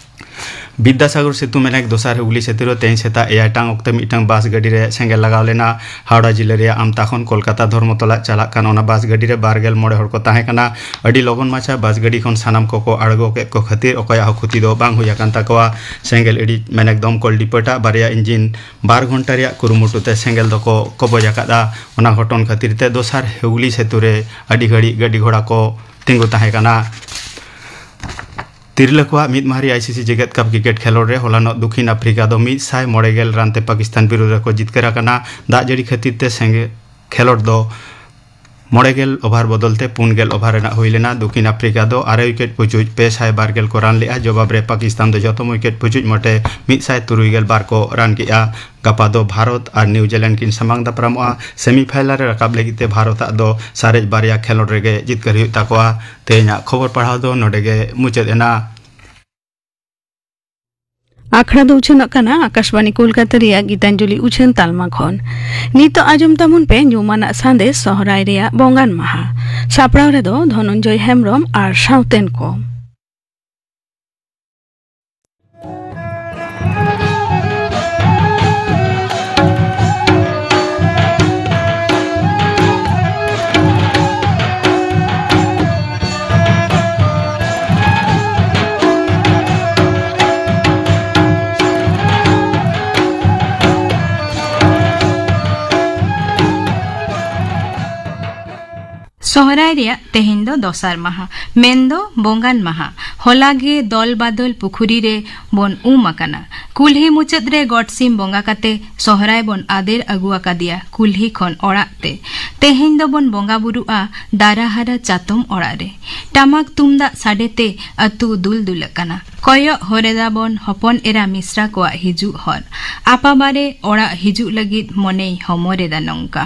ᱵᱤᱫᱽᱫᱟᱥᱟᱜᱚᱨ ᱥᱮᱛᱩ ᱢᱮᱱᱮᱠ ᱫᱚᱥᱟᱨ ᱦᱩᱜᱽᱞᱤ ᱥᱮᱛᱩ ᱨᱮ ᱛᱮᱦᱮᱧ ᱥᱮᱛᱟᱜ ᱮᱭᱟᱭ ᱴᱟᱲᱟᱝ ᱚᱠᱛᱮ ᱢᱤᱫᱴᱟᱝ ᱵᱟᱥ ᱜᱟᱹᱰᱤ ᱨᱮ ᱥᱮᱸᱜᱮᱞ ᱞᱟᱜᱟᱣ ᱞᱮᱱᱟ᱾ ᱦᱟᱣᱲᱟ ᱡᱤᱞᱟᱹ ᱨᱮᱭᱟᱜ ᱟᱢᱛᱟ ᱠᱷᱚᱱ ᱠᱳᱞᱠᱟᱛᱟ ᱫᱷᱚᱨᱢᱚᱛᱚᱞᱟ ᱪᱟᱞᱟᱜ ᱠᱟᱱ ᱚᱱᱟ ᱵᱟᱥ ᱜᱟᱹᱰᱤ ᱨᱮ ᱵᱟᱨ ᱜᱮᱞ ᱢᱚᱬᱮ ᱦᱚᱲ ᱠᱚ ᱛᱟᱦᱮᱸ ᱠᱟᱱᱟ᱾ ᱟᱹᱰᱤ ᱞᱚᱜᱚᱱ ᱢᱟᱪᱷᱟ ᱵᱟᱥ ᱜᱟᱹᱰᱤ ᱠᱷᱚᱱ ᱥᱟᱱᱟᱢ ᱠᱚᱠᱚ ᱟᱬᱜᱚ ᱠᱮᱫ ᱠᱚ ᱠᱷᱟᱹᱛᱤᱨ ᱚᱠᱚᱭᱟᱜ ᱦᱚᱸ ᱠᱷᱚᱛᱤ ᱫᱚ ᱵᱟᱝ ᱦᱩᱭ ᱟᱠᱟᱱ ᱛᱟᱠᱚᱣᱟ᱾ ᱥᱮᱸᱜᱮᱞ ᱤᱲᱤᱡ ᱢᱮᱱᱮᱠ ᱫᱚᱢᱠᱚᱞ ᱰᱤᱯᱟᱹᱴᱟᱜ ᱵᱟᱨᱭᱟ ᱤᱧᱡᱤᱱ ᱵᱟᱨ ᱜᱷᱚᱱᱴᱟ ᱨᱮᱭᱟᱜ ᱠᱩᱨᱩᱢᱩᱴᱩ ᱛᱮ ᱥᱮᱸᱜᱮᱞ ᱫᱚᱠᱚ ᱠᱚᱵᱚᱡ ᱟᱠᱟᱫᱟ᱾ ᱚᱱᱟ ᱜᱷᱚᱴᱚᱱ ᱠᱷᱟᱹᱛᱤᱨ ᱛᱮ ᱫᱚᱥᱟᱨ ᱦᱩᱜᱽᱞᱤ ᱥᱮᱛᱩ ᱨᱮ ᱟᱹᱰᱤ ᱜᱷᱟᱹᱲᱤᱡ ᱜᱟᱹᱰᱤ ᱜᱷᱚᱲᱟ ᱠᱚ ᱛᱤᱸᱜᱩ ᱛᱟᱦᱮᱸ ᱠᱟᱱᱟ᱾ ᱛᱤᱨᱞᱟᱹ ᱠᱚᱣᱟᱜ ᱢᱤᱫ ᱢᱟᱦᱟᱨᱤ ᱟᱭᱥᱤᱥᱤ ᱡᱮᱜᱮᱛ ᱠᱟᱯ ᱠᱨᱤᱠᱮᱴ ᱠᱷᱮᱞᱳᱰ ᱨᱮ ᱦᱚᱞᱟᱱᱚᱜ ᱫᱚᱠᱷᱤᱱ ᱟᱯᱷᱨᱤᱠᱟ ᱫᱚ ᱢᱤᱫ ᱥᱟᱭ ᱢᱚᱬᱮ ᱜᱮᱞ ᱨᱟᱱ ᱛᱮ ᱯᱟᱠᱤᱥᱛᱟᱱ ᱵᱤᱨᱩᱫᱷ ᱨᱮᱠᱚ ᱡᱤᱛᱠᱟᱹᱨ ᱟᱠᱟᱱᱟ᱾ ᱫᱟᱜ ᱡᱟᱹᱲᱤ ᱠᱷᱟᱹᱛᱤᱨ ᱛᱮ ᱥᱮᱸᱜᱮ-, ᱠᱷᱮᱞᱳᱰ ᱫᱚ ᱢᱚᱬᱮ ᱜᱮᱞ ᱳᱵᱷᱟᱨ ᱵᱚᱫᱚᱞ ᱛᱮ ᱯᱩᱱ ᱜᱮᱞ ᱳᱵᱷᱟᱨ ᱨᱮᱱᱟᱜ ᱦᱩᱭ ᱞᱮᱱᱟ᱾ ᱫᱚᱠᱷᱤᱱ ᱟᱯᱷᱨᱤᱠᱟ ᱫᱚ ᱟᱨᱮ ᱩᱭᱠᱮᱴ ᱯᱩᱪᱩᱡ ᱯᱮ ᱥᱟᱭ ᱵᱟᱨ ᱜᱮᱞ ᱠᱚ ᱨᱟᱱ ᱞᱮᱫᱼᱟ᱾ ᱡᱚᱵᱟᱵ ᱨᱮ ᱯᱟᱠᱤᱥᱛᱟᱱ ᱫᱚ ᱡᱚᱛᱚᱢ ᱩᱭᱠᱮᱴ ᱯᱩᱪᱩᱡ ᱢᱚᱴᱮ ᱢᱤᱫ ᱥᱟᱭ ᱛᱩᱨᱩᱭ ᱜᱮᱞ ᱵᱟᱨ ᱠᱚ ᱨᱟᱱ ᱠᱮᱫᱼᱟ᱾ ᱜᱟᱯᱟ ᱫᱚ ᱵᱷᱟᱨᱚᱛ ᱟᱨ ᱱᱤᱣᱡᱤᱞᱮᱱᱰ ᱠᱤᱱ ᱥᱟᱢᱟᱝ ᱫᱟᱯᱨᱟᱢᱚᱜᱼᱟ᱾ ᱥᱮᱢᱤᱯᱷᱟᱭᱱᱟᱞ ᱨᱮ ᱨᱟᱠᱟᱵ ᱞᱟᱹᱜᱤᱫ ᱛᱮ ᱵᱷᱟᱨᱚᱛ ᱟᱜ ᱫᱚ ᱥᱟᱨᱮᱡ ᱵᱟᱨᱭᱟ ᱠᱷᱮᱞᱳᱰ ᱨᱮᱜᱮ ᱡᱤᱛᱠᱟᱹᱨ ᱦᱩᱭᱩᱜ ᱛᱟᱠᱚᱣᱟ᱾ ᱛᱮᱦᱮᱧᱟᱜ ᱠᱷᱚᱵᱚᱨ ᱯᱟᱲᱦᱟᱣ ᱫᱚ ᱱᱚᱰᱮ ᱜᱮ ᱢᱩᱪᱟᱹᱫ ᱮᱱᱟ᱾ ᱟᱠᱷᱲᱟ ᱫᱚ ᱩᱪᱷᱟᱹᱱᱚᱜ ᱠᱟᱱᱟ ᱟᱠᱟᱥᱵᱟᱱᱤ ᱠᱳᱞᱠᱟᱛᱟ ᱨᱮᱭᱟᱜ ᱜᱤᱛᱟᱧᱡᱚᱞᱤ ᱩᱪᱷᱟᱹᱱ ᱛᱟᱞᱢᱟ ᱠᱷᱚᱱ᱾ ᱱᱤᱛᱚᱜ ᱟᱸᱡᱚᱢ ᱛᱟᱵᱚᱱ ᱯᱮ ᱧᱩᱢᱟᱱᱟᱜ ᱥᱟᱸᱫᱮᱥ ᱥᱚᱦᱨᱟᱭ ᱨᱮᱭᱟᱜ ᱵᱚᱸᱜᱟᱱ ᱢᱟᱦᱟ᱾ ᱥᱟᱯᱲᱟᱣ ᱨᱮᱫᱚ ᱫᱷᱚᱱᱚᱱᱡᱚᱭ ᱦᱮᱢᱵᱨᱚᱢ ᱟᱨ ᱥᱟᱶᱛᱮᱱ ᱠᱚ᱾ ᱥᱚᱦᱨᱟᱭ ᱨᱮᱭᱟᱜ ᱛᱮᱦᱮᱧ ᱫᱚ ᱫᱚᱥᱟᱨ ᱢᱟᱦᱟ, ᱢᱮᱱᱫᱚ ᱵᱚᱸᱜᱟᱱ ᱢᱟᱦᱟ᱾ ᱦᱚᱞᱟ ᱜᱮ ᱫᱚᱞ ᱵᱟᱫᱚᱞ ᱯᱩᱠᱷᱩᱨᱤ ᱨᱮ ᱵᱚᱱ ᱩᱢ ᱟᱠᱟᱱᱟ᱾ ᱠᱩᱞᱦᱤ ᱢᱩᱪᱟᱹᱫ ᱨᱮ ᱜᱚᱴ ᱥᱤᱢ ᱵᱚᱸᱜᱟ ᱠᱟᱛᱮ ᱥᱚᱦᱨᱟᱭ ᱵᱚᱱ ᱟᱫᱮᱨ ᱟᱹᱜᱩ ᱟᱠᱟᱫᱮᱭᱟ ᱠᱩᱞᱦᱤ ᱠᱷᱚᱱ ᱚᱲᱟᱜ ᱛᱮ᱾ ᱛᱮᱦᱮᱧ ᱫᱚᱵᱚᱱ ᱵᱚᱸᱜᱟ ᱵᱩᱨᱩᱜᱼᱟ ᱫᱟᱨᱟᱦᱟᱨᱟ ᱪᱟᱛᱚᱢ ᱚᱲᱟᱜ ᱨᱮ᱾ ᱴᱟᱢᱟᱠ ᱛᱩᱢᱫᱟᱜ ᱥᱟᱰᱮ ᱛᱮ ᱟᱹᱛᱩ ᱫᱩᱞ ᱫᱩᱞᱟᱹᱜ ᱠᱟᱱᱟ᱾ ᱠᱚᱭᱚᱜ ᱦᱚᱨᱮᱫᱟ ᱵᱚᱱ ᱦᱚᱯᱚᱱ ᱮᱨᱟ ᱢᱤᱥᱨᱟ ᱠᱚᱣᱟᱜ ᱦᱤᱡᱩᱜ ᱦᱚᱨ᱾ ᱟᱯᱟᱵᱟᱨᱮ ᱚᱲᱟᱜ ᱦᱤᱡᱩᱜ ᱞᱟᱹᱜᱤᱫ ᱢᱚᱱᱮᱭ ᱦᱚᱢᱚᱨᱮᱫᱟ ᱱᱚᱝᱠᱟ᱾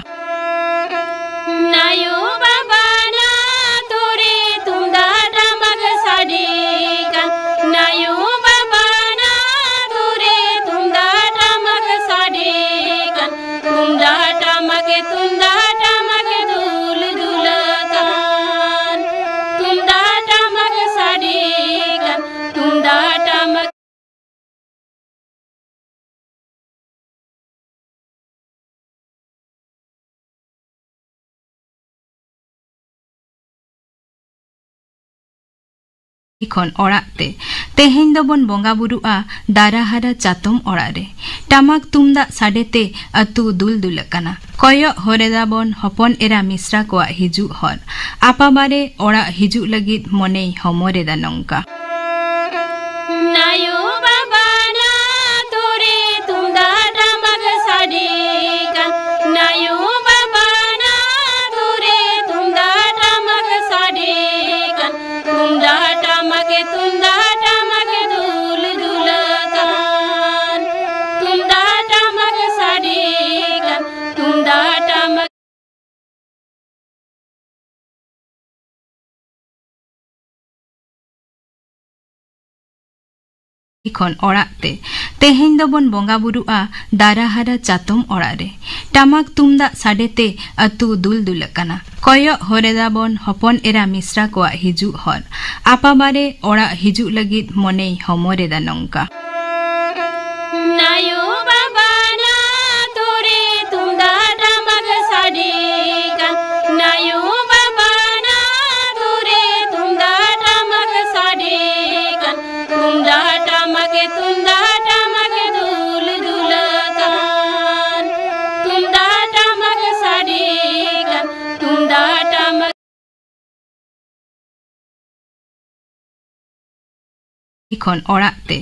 ᱱᱟᱭᱩ ᱵᱟᱵᱟ ᱱᱟ ᱛᱩᱨᱮ ᱛᱩᱢᱫᱟᱜ ᱴᱟᱢᱟᱠ ᱥᱟᱰᱮ ᱠᱟᱱ᱾ ᱱᱟᱭᱩ ᱵᱟᱵᱟ ᱱᱟ ᱛᱩᱨᱮ ᱛᱩᱢᱫᱟᱜ ᱴᱟᱢᱟᱠ ᱥᱟᱰᱮ ᱠᱟᱱ᱾ ᱛᱩᱢᱫᱟᱜ ᱴᱟᱢᱟᱠ, ᱛᱩᱢᱫᱟᱜ ᱴᱟᱢᱟᱠ ᱫᱩᱞ ᱫᱩᱞᱟᱹ ᱠᱟᱱ᱾ ᱛᱩᱢᱫᱟᱜ ᱴᱟᱢᱟᱠ ᱥᱟᱰᱮ ᱠᱟᱱ᱾ ᱛᱩᱢᱫᱟᱜ ᱴᱟᱢᱟᱠ ᱠᱷᱚᱱ ᱚᱲᱟᱜ ᱛᱮ᱾ ᱛᱮᱦᱮᱧ ᱫᱚᱵᱚᱱ ᱵᱚᱸᱜᱟ ᱵᱩᱨᱩᱜᱼᱟ ᱫᱟᱨᱟᱦᱟᱨᱟ ᱪᱟᱛᱚᱢ ᱚᱲᱟᱜ ᱨᱮ᱾ ᱴᱟᱢᱟᱠ ᱛᱩᱢᱫᱟᱜ ᱥᱟᱰᱮ ᱛᱮ ᱟᱹᱛᱩ ᱫᱩᱞ ᱫᱩᱞᱟᱹᱜ ᱠᱟᱱᱟ᱾ ᱠᱚᱭᱚᱜ ᱦᱚᱨᱮᱫᱟ ᱵᱚᱱ ᱦᱚᱯᱚᱱ ᱮᱨᱟ ᱢᱤᱥᱨᱟ ᱠᱚᱣᱟᱜ ᱦᱤᱡᱩᱜ ᱦᱚᱨ᱾ ᱟᱯᱟᱵᱟᱨᱮ ᱚᱲᱟᱜ ᱦᱤᱡᱩᱜ ᱞᱟᱹᱜᱤᱫ ᱢᱚᱱᱮᱭ ᱦᱚᱢᱚᱨᱮᱫᱟ ᱱᱚᱝᱠᱟ᱾ ᱱᱟᱭᱩ ᱵᱟᱵᱟ ᱱᱟ ᱛᱩᱨᱮ ᱛᱩᱢᱫᱟᱜ ᱴᱟᱢᱟᱠ ᱥᱟᱰᱮ ᱠᱟᱱ᱾ ᱱᱟᱭᱩ ᱵᱟᱵᱟ ᱱᱟ ᱛᱩᱨᱮ ᱛᱩᱢᱫᱟᱜ ᱴᱟᱢᱟᱠ ᱥᱟᱰᱮ ᱠᱟᱱ᱾ ᱛᱩᱢᱫᱟᱜ ᱴᱟᱢᱟᱠ, ᱛᱩᱢᱫᱟᱜ ᱴᱟᱢᱟᱠ ᱫᱩᱞ ᱫᱩᱞᱟᱹ ᱠᱟᱱ᱾ ᱛᱩᱢᱫᱟᱜ ᱴᱟᱢᱟᱠ ᱥᱟᱰᱮ ᱠᱟᱱ᱾ ᱛᱩᱢᱫᱟᱜ ᱴᱟᱢᱟᱠ ᱠᱷᱚᱱ ᱚᱲᱟᱜ ᱛᱮ᱾ ᱛᱮᱦᱮᱧ ᱫᱚᱵᱚᱱ ᱵᱚᱸᱜᱟ ᱵᱩᱨᱩᱜᱼᱟ ᱫᱟᱨᱟᱦᱟᱨᱟ ᱪᱟᱛᱚᱢ ᱚᱲᱟᱜ ᱨᱮ᱾ ᱴᱟᱢᱟᱠ ᱛᱩᱢᱫᱟᱜ ᱥᱟᱰᱮ ᱛᱮ ᱟᱹᱛᱩ ᱫᱩᱞ ᱫᱩᱞᱟᱹᱜ ᱠᱟᱱᱟ᱾ ᱠᱚᱭᱚᱜ ᱦᱚᱨᱮᱫᱟ ᱵᱚᱱ ᱦᱚᱯᱚᱱ ᱮᱨᱟ ᱢᱤᱥᱨᱟ ᱠᱚᱣᱟᱜ ᱦᱤᱡᱩᱜ ᱦᱚᱨ᱾ ᱟᱯᱟᱵᱟᱨᱮ ᱚᱲᱟᱜ ᱦᱤᱡᱩᱜ ᱞᱟᱹᱜᱤᱫ ᱢᱚᱱᱮᱭ ᱦᱚᱢᱚᱨᱮᱫᱟ ᱱᱚᱝᱠᱟ᱾ ᱱᱟᱭᱩ ᱵᱟᱵᱟ ᱱᱟ ᱛᱩᱨᱮ ᱛᱩᱢᱫᱟᱜ ᱴᱟᱢᱟᱠ ᱥᱟᱰᱮ ᱠᱟᱱ᱾ ᱱᱟᱭᱩ ᱵᱟᱵᱟ ᱱᱟ ᱛᱩᱨᱮ ᱛᱩᱢᱫᱟᱜ ᱴᱟᱢᱟᱠ ᱥᱟᱰᱮ ᱠᱟᱱ᱾ ᱛᱩᱢᱫᱟᱜ ᱴᱟᱢᱟᱠ, ᱛᱩᱢᱫᱟᱜ ᱴᱟᱢᱟᱠ ᱫᱩᱞ ᱫᱩᱞᱟᱹ ᱠᱟᱱ᱾ ᱛᱩᱢᱫᱟᱜ ᱴᱟᱢᱟᱠ ᱥᱟᱰᱮ ᱠᱟᱱ᱾ ᱛᱩᱢᱫᱟᱜ ᱴᱟᱢᱟᱠ ᱠᱷᱚᱱ ᱚᱲᱟᱜ ᱛᱮ᱾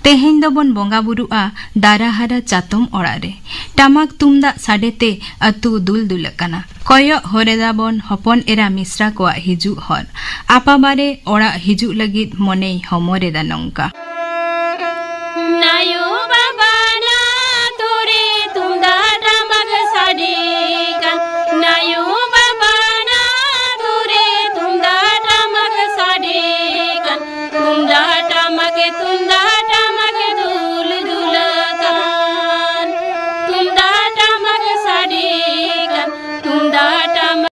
ᱛᱮᱦᱮᱧ ᱫᱚᱵᱚᱱ ᱵᱚᱸᱜᱟ ᱵᱩᱨᱩᱜᱼᱟ ᱫᱟᱨᱟᱦᱟᱨᱟ ᱪᱟᱛᱚᱢ ᱚᱲᱟᱜ ᱨᱮ᱾ ᱴᱟᱢᱟᱠ ᱛᱩᱢᱫᱟᱜ ᱥᱟᱰᱮ ᱛᱮ ᱟᱹᱛᱩ ᱫᱩᱞ ᱫᱩᱞᱟᱹᱜ ᱠᱟᱱᱟ᱾ ᱠᱚᱭᱚᱜ ᱦᱚᱨᱮᱫᱟ ᱵᱚᱱ ᱦᱚᱯᱚᱱ ᱮᱨᱟ ᱢᱤᱥᱨᱟ ᱠᱚᱣᱟᱜ ᱦᱤᱡᱩᱜ ᱦᱚᱨ᱾ ᱟᱯᱟᱵᱟᱨᱮ ᱚᱲᱟᱜ ᱦᱤᱡᱩᱜ ᱞᱟᱹᱜᱤᱫ ᱢᱚᱱᱮᱭ ᱦᱚᱢᱚᱨᱮᱫᱟ ᱱᱚᱝᱠᱟ᱾ ᱱᱟᱭᱩ ᱵᱟᱵᱟ ᱱᱟ ᱛᱩᱨᱮ ᱛᱩᱢᱫᱟᱜ ᱴᱟᱢᱟᱠ ᱥᱟᱰᱮ ᱠᱟᱱ᱾ ᱱᱟᱭᱩ ᱵᱟᱵᱟ ᱱᱟ ᱛᱩᱨᱮ ᱛᱩᱢᱫᱟᱜ ᱴᱟᱢᱟᱠ ᱥᱟᱰᱮ ᱠᱟᱱ᱾ ᱛᱩᱢᱫᱟᱜ ᱴᱟᱢᱟᱠ, ᱛᱩᱢᱫᱟᱜ ᱴᱟᱢᱟᱠ ᱫᱩᱞ ᱫᱩᱞᱟᱹ ᱠᱟᱱ᱾ ᱛᱩᱢᱫᱟᱜ ᱴᱟᱢᱟᱠ ᱥᱟᱰᱮ ᱠᱟᱱ᱾ ᱛᱩᱢᱫᱟᱜ ᱴᱟᱢᱟᱠ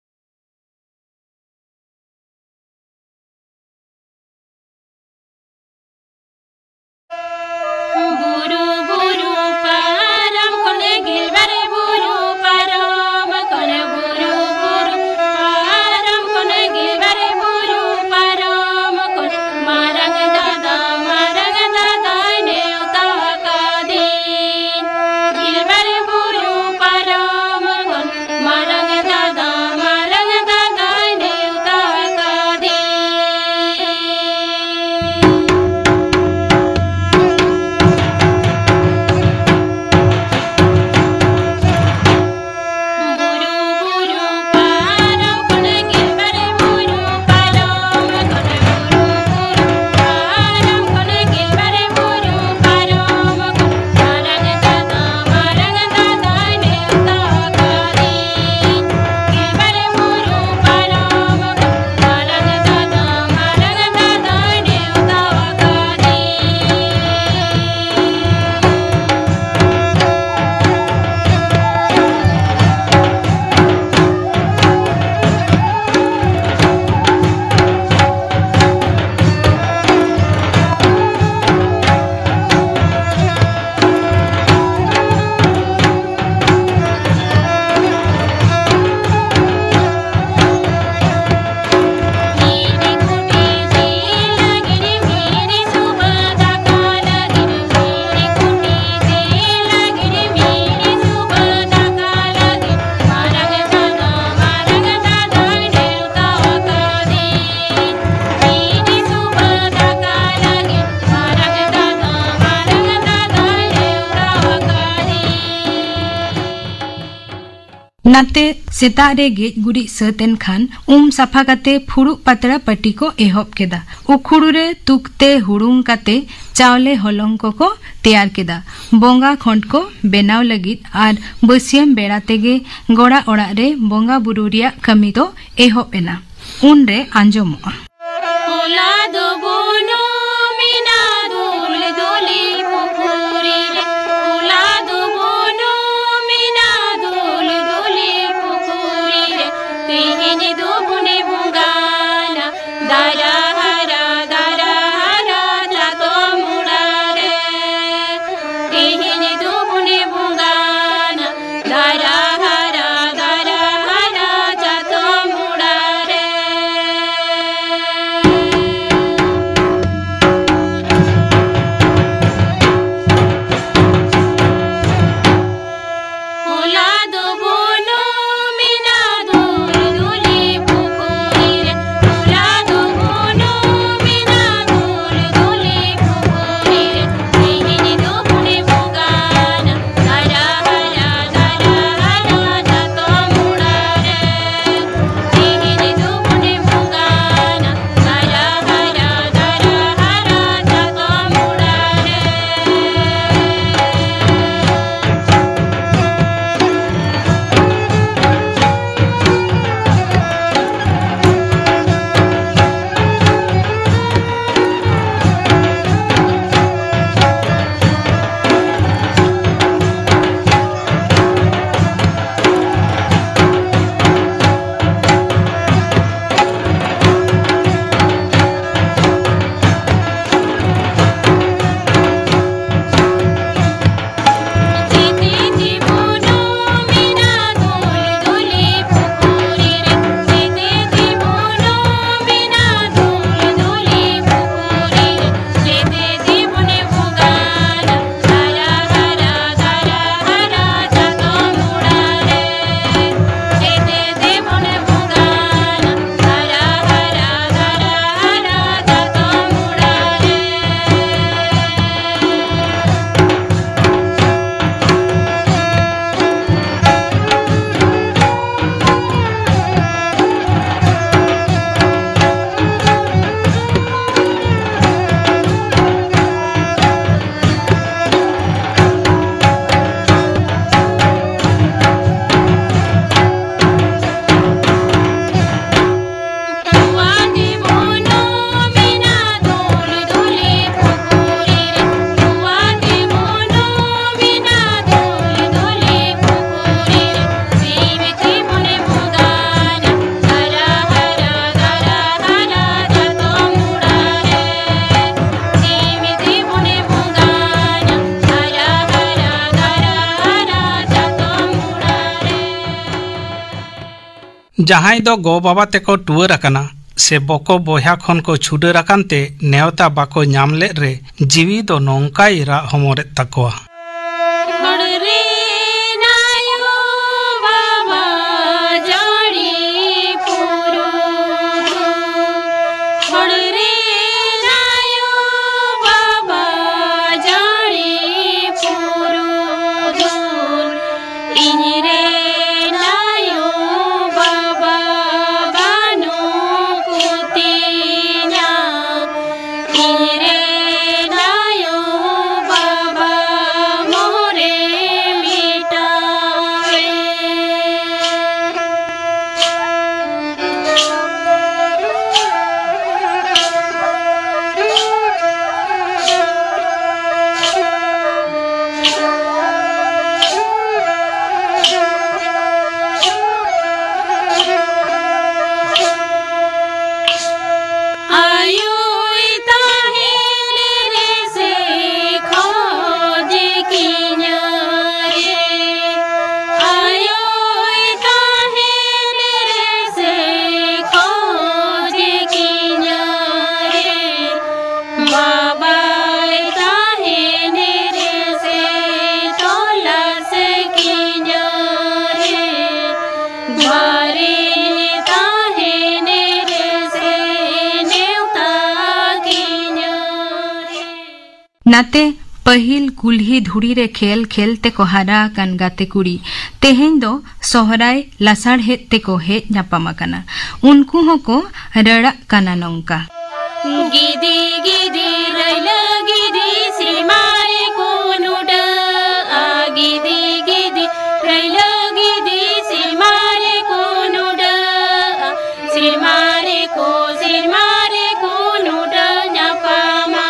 ᱱᱟᱛᱮ ᱥᱮᱛᱟᱜ ᱨᱮ ᱜᱮᱡ ᱜᱩᱨᱤᱡ ᱥᱟᱹᱛ ᱮᱱ ᱠᱷᱟᱱ ᱩᱢ ᱥᱟᱯᱷᱟ ᱠᱟᱛᱮ ᱯᱷᱩᱲᱩᱜ ᱯᱟᱛᱲᱟ ᱯᱟᱹᱴᱤ ᱠᱚ ᱮᱦᱚᱵ ᱠᱮᱫᱟ᱾ ᱩᱠᱷᱩᱲ ᱨᱮ ᱛᱩᱠᱛᱮ ᱦᱩᱲᱩᱝ ᱠᱟᱛᱮ ᱪᱟᱣᱞᱮ ᱦᱚᱞᱚᱝ ᱠᱚᱠᱚ ᱛᱮᱭᱟᱨ ᱠᱮᱫᱟ᱾ ᱵᱚᱸᱜᱟ ᱠᱷᱚᱸᱰ ᱠᱚ ᱵᱮᱱᱟᱣ ᱞᱟᱹᱜᱤᱫ ᱟᱨ ᱵᱟᱹᱥᱭᱟᱹᱢ ᱵᱮᱲᱟ ᱛᱮᱜᱮ ᱜᱚᱲᱟ ᱚᱲᱟᱜ ᱨᱮ ᱵᱚᱸᱜᱟ ᱵᱩᱨᱩ ᱨᱮᱭᱟᱜ ᱠᱟᱹᱢᱤ ᱫᱚ ᱮᱦᱚᱵ ᱮᱱᱟ᱾ ᱩᱱᱨᱮ ᱟᱸᱡᱚᱢᱚᱜᱼᱟ᱾ ᱦᱚᱞᱟ ᱫᱚ ᱵᱩᱱᱩᱢ ᱮᱱᱟ ᱫᱩᱞ ᱫᱩᱞᱤ ᱯᱩᱠᱷᱩᱨᱤ ᱨᱮ, ᱦᱚᱞᱟ ᱫᱚ ᱵᱩᱱᱩᱢ ᱮᱱᱟ ᱫᱩᱞ ᱫᱩᱞᱤ ᱯᱩᱠᱷᱩᱨᱤ ᱨᱮ, ᱛᱮᱦᱮᱧ ᱫᱚ ᱵᱚᱱᱮ ᱵᱚᱸᱜᱟᱱᱟ ᱫᱟᱨᱟ ᱦᱟᱨᱟ, ᱫᱟᱨᱟ ᱦᱟᱨᱟ ᱪᱟᱛᱚᱢ ᱢᱩᱲᱟ ᱨᱮ᱾ ᱛᱮᱦᱮᱧ ᱫᱚ ᱵᱚᱱᱮ ᱵᱚᱸᱜᱟᱱᱟ ᱫᱟᱨᱟ ᱦᱟᱨᱟ, ᱫᱟᱨᱟ ᱦᱟᱨᱟ ᱪᱟᱛᱚᱢ ᱢᱩᱲᱟ ᱨᱮ᱾ ᱡᱟᱦᱟᱸᱭ ᱫᱚ ᱜᱚ ᱵᱟᱵᱟ ᱛᱮᱠᱚ ᱴᱩᱣᱟᱹᱨ ᱟᱠᱟᱱᱟ ᱥᱮ ᱵᱚᱠᱚ ᱵᱚᱭᱦᱟ ᱠᱷᱚᱱ ᱠᱚ ᱪᱷᱩᱰᱟᱹᱨ ᱟᱠᱟᱱ ᱛᱮ ᱱᱮᱣᱛᱟ ᱵᱟᱠᱚ ᱧᱟᱢ ᱞᱮᱫ ᱨᱮ ᱡᱤᱣᱤ ᱫᱚ ᱱᱚᱝᱠᱟᱭ ᱨᱟᱜ ᱦᱚᱢᱚᱨᱮᱫ ᱛᱟᱠᱚᱣᱟ᱾ ᱦᱚᱲ ᱨᱮᱱ ᱟᱭᱳ ᱵᱟᱵᱟ ᱡᱟᱹᱲᱤ ᱯᱩᱨᱩᱫᱷᱩᱞ, ᱦᱚᱲ ᱨᱮᱱ ᱟᱭᱳ ᱵᱟᱵᱟ ᱡᱟᱹᱲᱤ ᱯᱩᱨᱩᱫᱷᱩᱞ, ᱤᱧ ᱨᱮᱱ ᱟᱭᱳ ᱵᱟᱵᱟ ᱵᱟᱹᱱᱩᱜ ᱠᱚᱛᱤᱧᱟ, ᱤᱧ ᱨᱮᱱ ᱟᱭᱳ ᱵᱟᱵᱟ ᱢᱚᱨᱮ ᱢᱤᱴᱟᱣᱮ᱾ ᱟᱭᱳᱭ ᱛᱟᱦᱮᱱ ᱨᱮᱥᱮ ᱠᱷᱚᱡᱮ ᱠᱤᱧᱟ ᱨᱮ, ᱟᱭᱳᱭ ᱛᱟᱦᱮᱱ ᱨᱮᱥᱮ ᱠᱷᱚᱡᱮ ᱠᱤᱧᱟ ᱨᱮ, ᱵᱟᱵᱟᱭ ᱛᱟᱦᱮᱱ ᱨᱮᱥᱮ ᱛᱚᱞᱟᱥ ᱠᱤᱧᱟ ᱨᱮ, ᱵᱟᱨᱮ ᱛᱟᱦᱮᱱ ᱨᱮᱥᱮ ᱱᱮᱣᱛᱟ ᱠᱤᱧᱟ ᱨᱮ᱾ ᱱᱟᱛᱮ ᱯᱟᱹᱦᱤᱞ ᱠᱩᱞᱦᱤ ᱫᱷᱩᱲᱤ ᱨᱮ ᱠᱷᱮᱞ ᱠᱷᱮᱞ ᱛᱮᱠᱚ ᱦᱟᱨᱟ ᱟᱠᱟᱱ ᱜᱟᱛᱮ ᱠᱩᱲᱤ ᱛᱮᱦᱮᱧ ᱫᱚ ᱥᱚᱦᱨᱟᱭ ᱞᱟᱥᱟᱲᱦᱮᱫ ᱛᱮᱠᱚ ᱦᱮᱡ ᱧᱟᱯᱟᱢ ᱟᱠᱟᱱᱟ᱾ ᱩᱱᱠᱩ ᱦᱚᱸᱠᱚ ᱨᱟᱹᱲᱟᱜ ᱠᱟᱱᱟ ᱱᱚᱝᱠᱟ᱾ ᱜᱤᱫᱤ ᱜᱤᱫᱤ ᱨᱟᱹᱭᱞᱟᱹ ᱜᱤᱫᱤ ᱥᱮᱨᱢᱟ ᱨᱮᱠᱚ ᱱᱩᱰᱟᱹᱜᱼᱟ, ᱜᱤᱫᱤ ᱜᱤᱫᱤ ᱨᱟᱹᱭᱞᱟᱹ ᱜᱤᱫᱤ ᱥᱮᱨᱢᱟ ᱨᱮᱠᱚ ᱱᱩᱰᱟᱹᱜᱼᱟ, ᱥᱮᱨᱢᱟ ᱨᱮᱠᱚ, ᱥᱮᱨᱢᱟ ᱨᱮᱠᱚ ᱱᱩᱰᱟᱹ ᱧᱟᱯᱟᱢᱟ᱾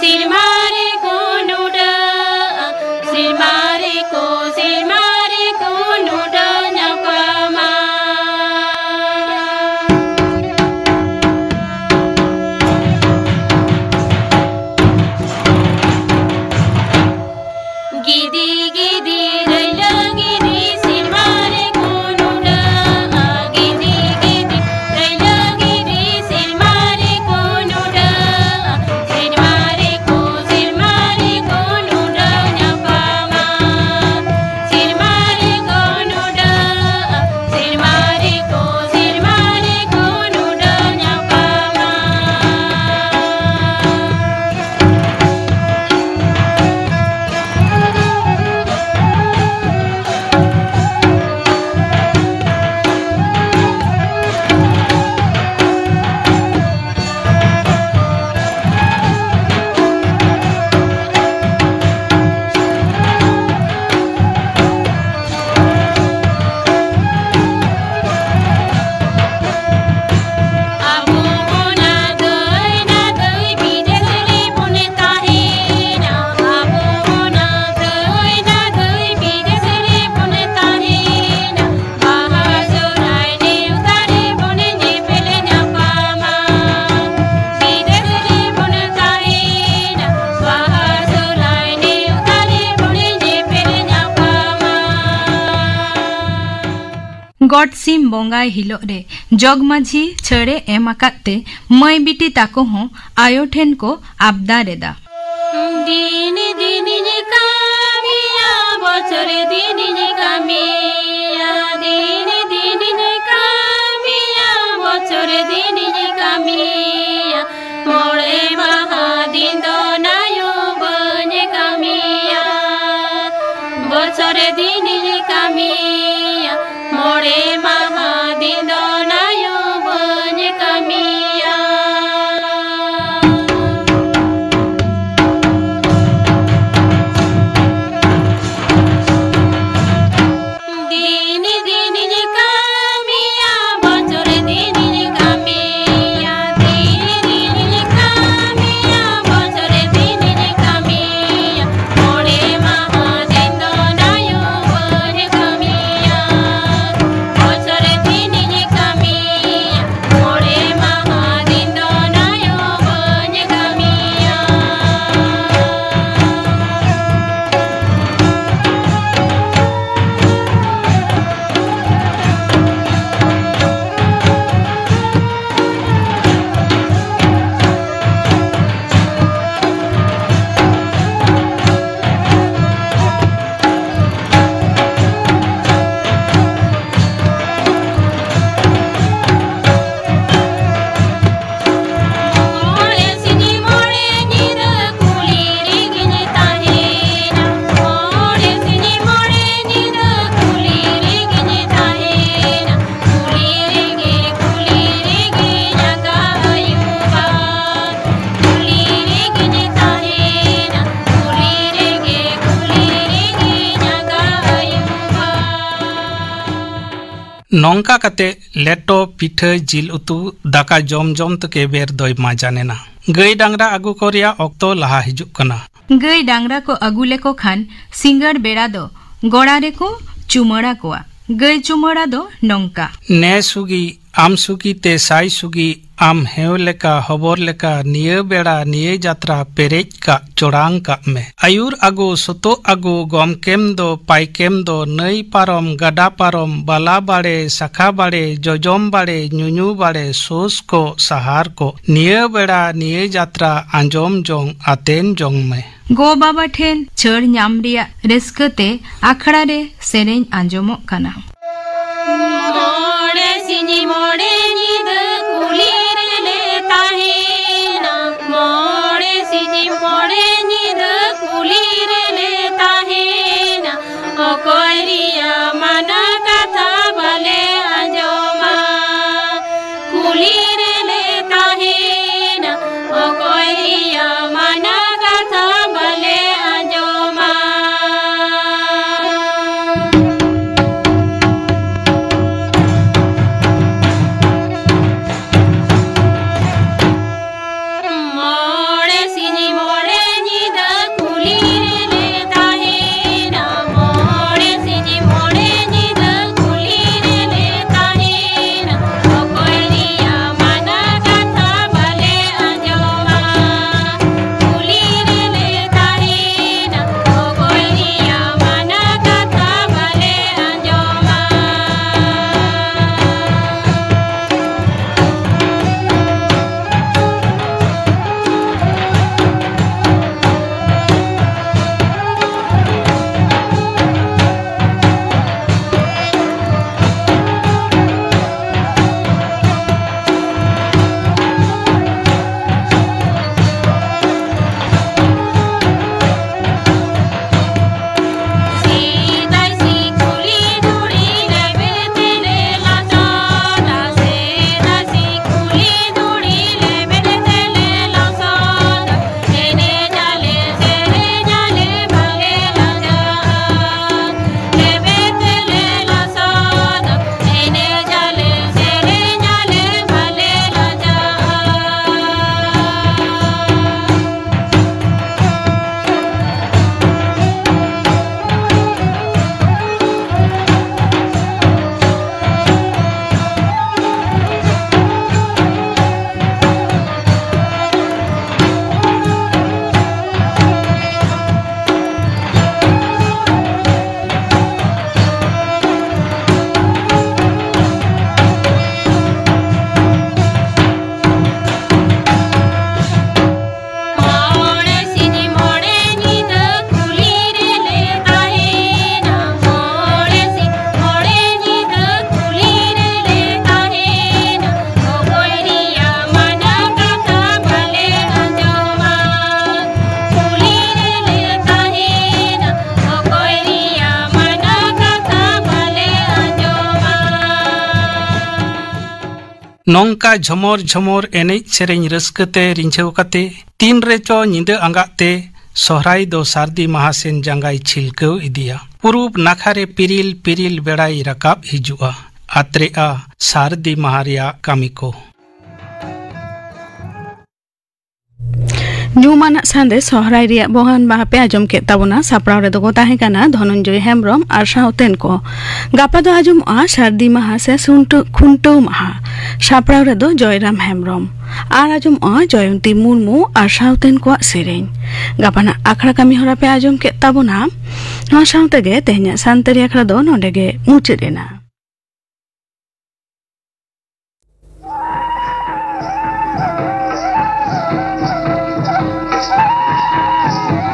ᱥᱮᱨᱢᱟ ᱨᱮᱠᱚ ᱱᱩᱰᱟᱹᱜᱼᱟ, ᱥᱮᱨᱢᱟ ᱨᱮᱠᱚ, ᱥᱮᱨᱢᱟ ᱨᱮᱠᱚ ᱱᱩᱰᱟᱹ ᱧᱟᱯᱟᱢᱟ᱾ ᱜᱚᱴ ᱥᱤᱢ ᱵᱚᱸᱜᱟᱭ ᱦᱤᱞᱳᱜ ᱨᱮ ᱡᱚᱜᱽ ᱢᱟᱹᱡᱷᱤ ᱪᱷᱟᱹᱲᱮ ᱮᱢ ᱟᱠᱟᱫ ᱛᱮ ᱢᱟᱹᱭ ᱵᱤᱴᱤ ᱛᱟᱠᱚ ᱦᱚᱸ ᱟᱭᱳ ᱴᱷᱮᱱ ᱠᱚ ᱟᱵᱫᱟᱨ ᱮᱫᱟ᱾ ᱫᱤᱱ ᱫᱤᱱᱤᱧ ᱠᱟᱹᱢᱤᱭᱟ, ᱵᱚᱪᱷᱚᱨ ᱫᱤᱱᱤᱧ ᱠᱟᱹᱢᱤᱭᱟ, ᱫᱤᱱ ᱫᱤᱱᱤᱧ ᱠᱟᱹᱢᱤᱭᱟ, ᱵᱚᱪᱷᱚᱨ ᱫᱤᱱᱤᱧ ᱠᱟᱹᱢᱤᱭᱟ, ᱢᱚᱬᱮ ᱢᱟᱦᱟ ᱫᱤᱱ ᱫᱚ ᱱᱟᱭᱚ ᱵᱟᱹᱧ ᱠᱟᱹᱢᱤᱭᱟ᱾ ᱵᱚᱪᱷᱚᱨ ᱫᱤᱱᱤᱧ ᱠᱟᱹᱢᱤᱭᱟ, ᱢᱚᱬᱮ ᱢᱟᱦᱟ ᱫᱤᱱ ᱫᱚ ᱱᱟᱭᱚ ᱵᱟᱹᱧ ᱠᱟᱹᱢᱤᱭᱟ᱾ ᱫᱤᱱ ᱫᱤᱱᱤᱧ ᱠᱟᱹᱢᱤᱭᱟ, ᱵᱚᱪᱷᱚᱨ ᱫᱤᱱᱤᱧ ᱠᱟᱹᱢᱤᱭᱟ, ᱫᱤᱱ ᱫᱤᱱᱤᱧ ᱠᱟᱹᱢᱤᱭᱟ, ᱵᱚᱪᱷᱚᱨ ᱫᱤᱱᱤᱧ ᱠᱟᱹᱢᱤᱭᱟ, ᱢᱚᱬᱮ ᱢᱟᱦᱟ ᱫᱤᱱ ᱫᱚ ᱱᱟᱭᱚ ᱵᱟᱹᱧ ᱠᱟᱹᱢᱤᱭᱟ, ᱵᱚᱪᱷᱚᱨ ᱫᱤᱱᱤᱧ ᱠᱟᱹᱢᱤᱭᱟ, ᱢᱚᱬᱮ ᱢᱟᱦᱟ ᱫᱤᱱ ᱫᱚ ᱱᱟᱭᱚ ᱵᱟᱹᱧ ᱠᱟᱹᱢᱤᱭᱟ᱾ ᱢᱚᱬᱮ ᱥᱤᱧ ᱢᱚᱬᱮ ᱧᱤᱫᱟᱹ ᱠᱩᱞᱤ ᱨᱮᱜᱮᱧ ᱛᱟᱦᱮᱱᱟ᱾ ᱢᱚᱬᱮ ᱥᱤᱧ ᱢᱚᱬᱮ ᱧᱤᱫᱟᱹ ᱠᱩᱞᱤ ᱨᱮᱜᱮᱧ ᱛᱟᱦᱮᱱᱟ᱾ ᱠᱩᱞᱤ ᱨᱮᱜᱮ, ᱠᱩᱞᱤ ᱨᱮᱜᱮ ᱧᱟᱸᱜᱟ ᱟᱹᱭᱩᱵᱟ᱾ ᱠᱩᱞᱤ ᱨᱮᱜᱮᱧ ᱛᱟᱦᱮᱱᱟ᱾ ᱠᱩᱞᱤ ᱨᱮᱜᱮ, ᱠᱩᱞᱤ ᱨᱮᱜᱮ ᱧᱟᱸᱜᱟ ᱟᱹᱭᱩᱵᱟ᱾ ᱱᱚᱝᱠᱟ ᱠᱟᱛᱮ ᱞᱮᱴᱚ, ᱯᱤᱴᱷᱟᱹ, ᱡᱤᱞ ᱩᱛᱩ, ᱫᱟᱠᱟ ᱡᱚᱢ ᱡᱚᱢ ᱛᱮᱜᱮ ᱵᱮᱨ ᱫᱚᱭ ᱢᱟᱡᱟᱱ ᱮᱱᱟ᱾ ᱜᱟᱹᱭ ᱰᱟᱝᱨᱟ ᱟᱹᱜᱩ ᱠᱚ ᱨᱮᱭᱟᱜ ᱚᱠᱛᱚ ᱞᱟᱦᱟ ᱦᱤᱡᱩᱜ ᱠᱟᱱᱟ᱾ ᱜᱟᱹᱭ ᱰᱟᱝᱨᱟ ᱠᱚ ᱟᱹᱜᱩ ᱞᱮᱠᱚ ᱠᱷᱟᱱ ᱥᱤᱸᱜᱟᱹᱲ ᱵᱮᱲᱟ ᱫᱚ ᱜᱚᱲᱟ ᱨᱮᱠᱚ ᱪᱩᱢᱟᱹᱲᱟ ᱠᱚᱣᱟ᱾ ᱜᱟᱹᱭ ᱪᱩᱢᱟᱹᱲᱟ ᱫᱚ ᱱᱚᱝᱠᱟ᱾ ᱱᱮ ᱥᱩᱜᱤ, ᱟᱢ ᱥᱩᱜᱤ ᱛᱮ ᱥᱟᱭ ᱥᱩᱜᱤ, ᱟᱢ ᱦᱮᱣ ᱞᱮᱠᱟ ᱦᱚᱵᱚᱨ ᱞᱮᱠᱟ ᱱᱤᱭᱟᱹ ᱵᱮᱲᱟ ᱱᱤᱭᱟᱹ ᱡᱟᱛᱨᱟ ᱯᱮᱨᱮᱡ ᱠᱟᱜ ᱪᱚᱲᱟᱝ ᱠᱟᱜ ᱢᱮ᱾ ᱟᱹᱭᱩᱨ ᱟᱹᱜᱩ ᱥᱚᱛᱚᱜ ᱟᱹᱜᱩ ᱜᱚᱢᱠᱮᱢ ᱫᱚ ᱯᱟᱭᱠᱮᱢ ᱫᱚ ᱱᱟᱹᱭ ᱯᱟᱨᱚᱢ ᱜᱟᱰᱟ ᱯᱟᱨᱚᱢ ᱵᱟᱞᱟ ᱵᱟᱲᱮ ᱥᱟᱠᱷᱟ ᱵᱟᱲᱮ ᱡᱚᱡᱚᱢ ᱵᱟᱲᱮ ᱧᱩᱧᱩ ᱵᱟᱲᱮ ᱥᱳᱥ ᱠᱚ ᱥᱟᱦᱟᱨ ᱠᱚ ᱱᱤᱭᱟᱹ ᱵᱮᱲᱟ ᱱᱤᱭᱟᱹ ᱡᱟᱛᱨᱟ ᱟᱸᱡᱚᱢ ᱡᱚᱝ ᱟᱛᱮᱱ ᱡᱚᱝ ᱢᱮ᱾ ᱜᱚ ᱵᱟᱵᱟ ᱴᱷᱮᱱ ᱪᱷᱟᱹᱲ ᱧᱟᱢ ᱨᱮᱭᱟᱜ ᱨᱟᱹᱥᱠᱟᱹ ᱛᱮ ᱟᱠᱷᱲᱟ ᱨᱮ ᱥᱮᱨᱮᱧ ᱟᱸᱡᱚᱢᱚᱜ ᱠᱟᱱᱟ᱾ ᱢᱚᱬᱮ ᱥᱤᱧ ᱢᱚᱬᱮ ᱧᱤᱫᱟᱹ ᱠᱩᱞᱤ ᱨᱮᱞᱮ ᱛᱟᱦᱮᱱᱟ, ᱢᱚᱬᱮ ᱥᱤᱧ ᱢᱚᱬᱮ ᱧᱤᱫᱟᱹ ᱠᱩᱞᱤ ᱨᱮᱞᱮ ᱛᱟᱦᱮᱱᱟ, ᱚᱠᱚᱭ ᱨᱮᱭᱟᱜ ᱢᱟᱱᱟ ᱠᱟᱛᱷᱟ ᱵᱟᱞᱮ ᱟᱸᱡᱚᱢᱟ᱾ ᱠᱩᱞᱤ ᱨᱮᱞᱮ ᱛᱟᱦᱮᱱᱟ, ᱚᱠᱚᱭ ᱨᱮᱭᱟᱜ ᱢᱟᱱᱟ ᱠᱟᱛᱷᱟ ᱵᱟᱞᱮ ᱟᱸᱡᱚᱢᱟ᱾ ᱱᱚᱝᱠᱟ ᱡᱷᱚᱢᱚᱨ ᱡᱷᱚᱢᱚᱨ ᱮᱱᱮᱡ ᱥᱮᱨᱮᱧ ᱨᱟᱹᱥᱠᱟᱹ ᱛᱮ ᱨᱤᱸᱡᱷᱟᱹᱣ ᱠᱟᱛᱮ ᱛᱤᱱ ᱨᱮᱪᱚ ᱧᱤᱫᱟᱹ ᱟᱸᱜᱟᱜ ᱛᱮ ᱥᱚᱦᱨᱟᱭ ᱫᱚ ᱥᱟᱹᱨᱫᱤ ᱢᱟᱦᱟ ᱥᱮᱱ ᱡᱟᱸᱜᱟᱭ ᱪᱷᱤᱞᱠᱟᱹᱣ ᱤᱫᱤᱭᱟ᱾ ᱯᱩᱨᱩᱵ ᱱᱟᱠᱷᱟ ᱨᱮ ᱯᱤᱨᱤᱞ ᱯᱤᱨᱤᱞ ᱵᱮᱲᱟᱭ ᱨᱟᱠᱟᱵ ᱦᱤᱡᱩᱜᱼᱟ᱾ ᱟᱛᱨᱮᱜᱼᱟ ᱥᱟᱹᱨᱫᱤ ᱢᱟᱦᱟ ᱨᱮᱭᱟᱜ ᱠᱟᱹᱢᱤ ᱠᱚ᱾ ᱧᱩᱢᱟᱱᱟᱜ ᱥᱟᱸᱫᱮᱥ ᱥᱚᱦᱨᱟᱭ ᱨᱮᱭᱟᱜ ᱵᱚᱦᱟᱱ ᱵᱟᱦᱟ ᱯᱮ ᱟᱸᱡᱚᱢ ᱠᱮᱫ ᱛᱟᱵᱚᱱᱟ᱾ ᱥᱟᱯᱲᱟᱣ ᱨᱮᱫᱚ ᱠᱚ ᱛᱟᱦᱮᱸ ᱠᱟᱱᱟ ᱫᱷᱚᱱᱚᱱᱡᱚᱭ ᱦᱮᱢᱵᱽᱨᱚᱢ ᱟᱨ ᱥᱟᱶᱛᱮᱱ ᱠᱚ᱾ ᱜᱟᱯᱟ ᱫᱚ ᱟᱸᱡᱚᱢᱚᱜᱼᱟ ᱥᱟᱹᱨᱫᱤ ᱢᱟᱦᱟ ᱥᱮ ᱥᱩᱱᱴᱟᱹ-, ᱠᱷᱩᱱᱴᱟᱹᱣ ᱢᱟᱦᱟ᱾ ᱥᱟᱯᱲᱟᱣ ᱨᱮᱫᱚ ᱡᱚᱭᱨᱟᱢ ᱦᱮᱢᱵᱽᱨᱚᱢ᱾ ᱟᱨ ᱟᱸᱡᱚᱢᱚᱜᱼᱟ ᱡᱚᱭᱚᱱᱛᱤ ᱢᱩᱨᱢᱩ ᱟᱨ ᱥᱟᱶᱛᱮᱱ ᱠᱚᱣᱟᱜ ᱥᱮᱨᱮᱧ᱾ ᱜᱟᱯᱟᱱᱟᱜ ᱟᱠᱷᱲᱟ ᱠᱟᱹᱢᱤ ᱦᱚᱨᱟ ᱯᱮ ᱟᱸᱡᱚᱢ ᱠᱮᱫ ᱛᱟᱵᱚᱱᱟ᱾ ᱱᱚᱣᱟ ᱥᱟᱶ ᱛᱮᱜᱮ ᱛᱮᱦᱮᱧᱟᱜ ᱥᱟᱱᱛᱟᱲᱤ ᱟᱠᱷᱲᱟ ᱫᱚ ᱱᱚᱰᱮ ᱜᱮ ᱢᱩᱪᱟᱹᱫ ᱮᱱᱟ᱾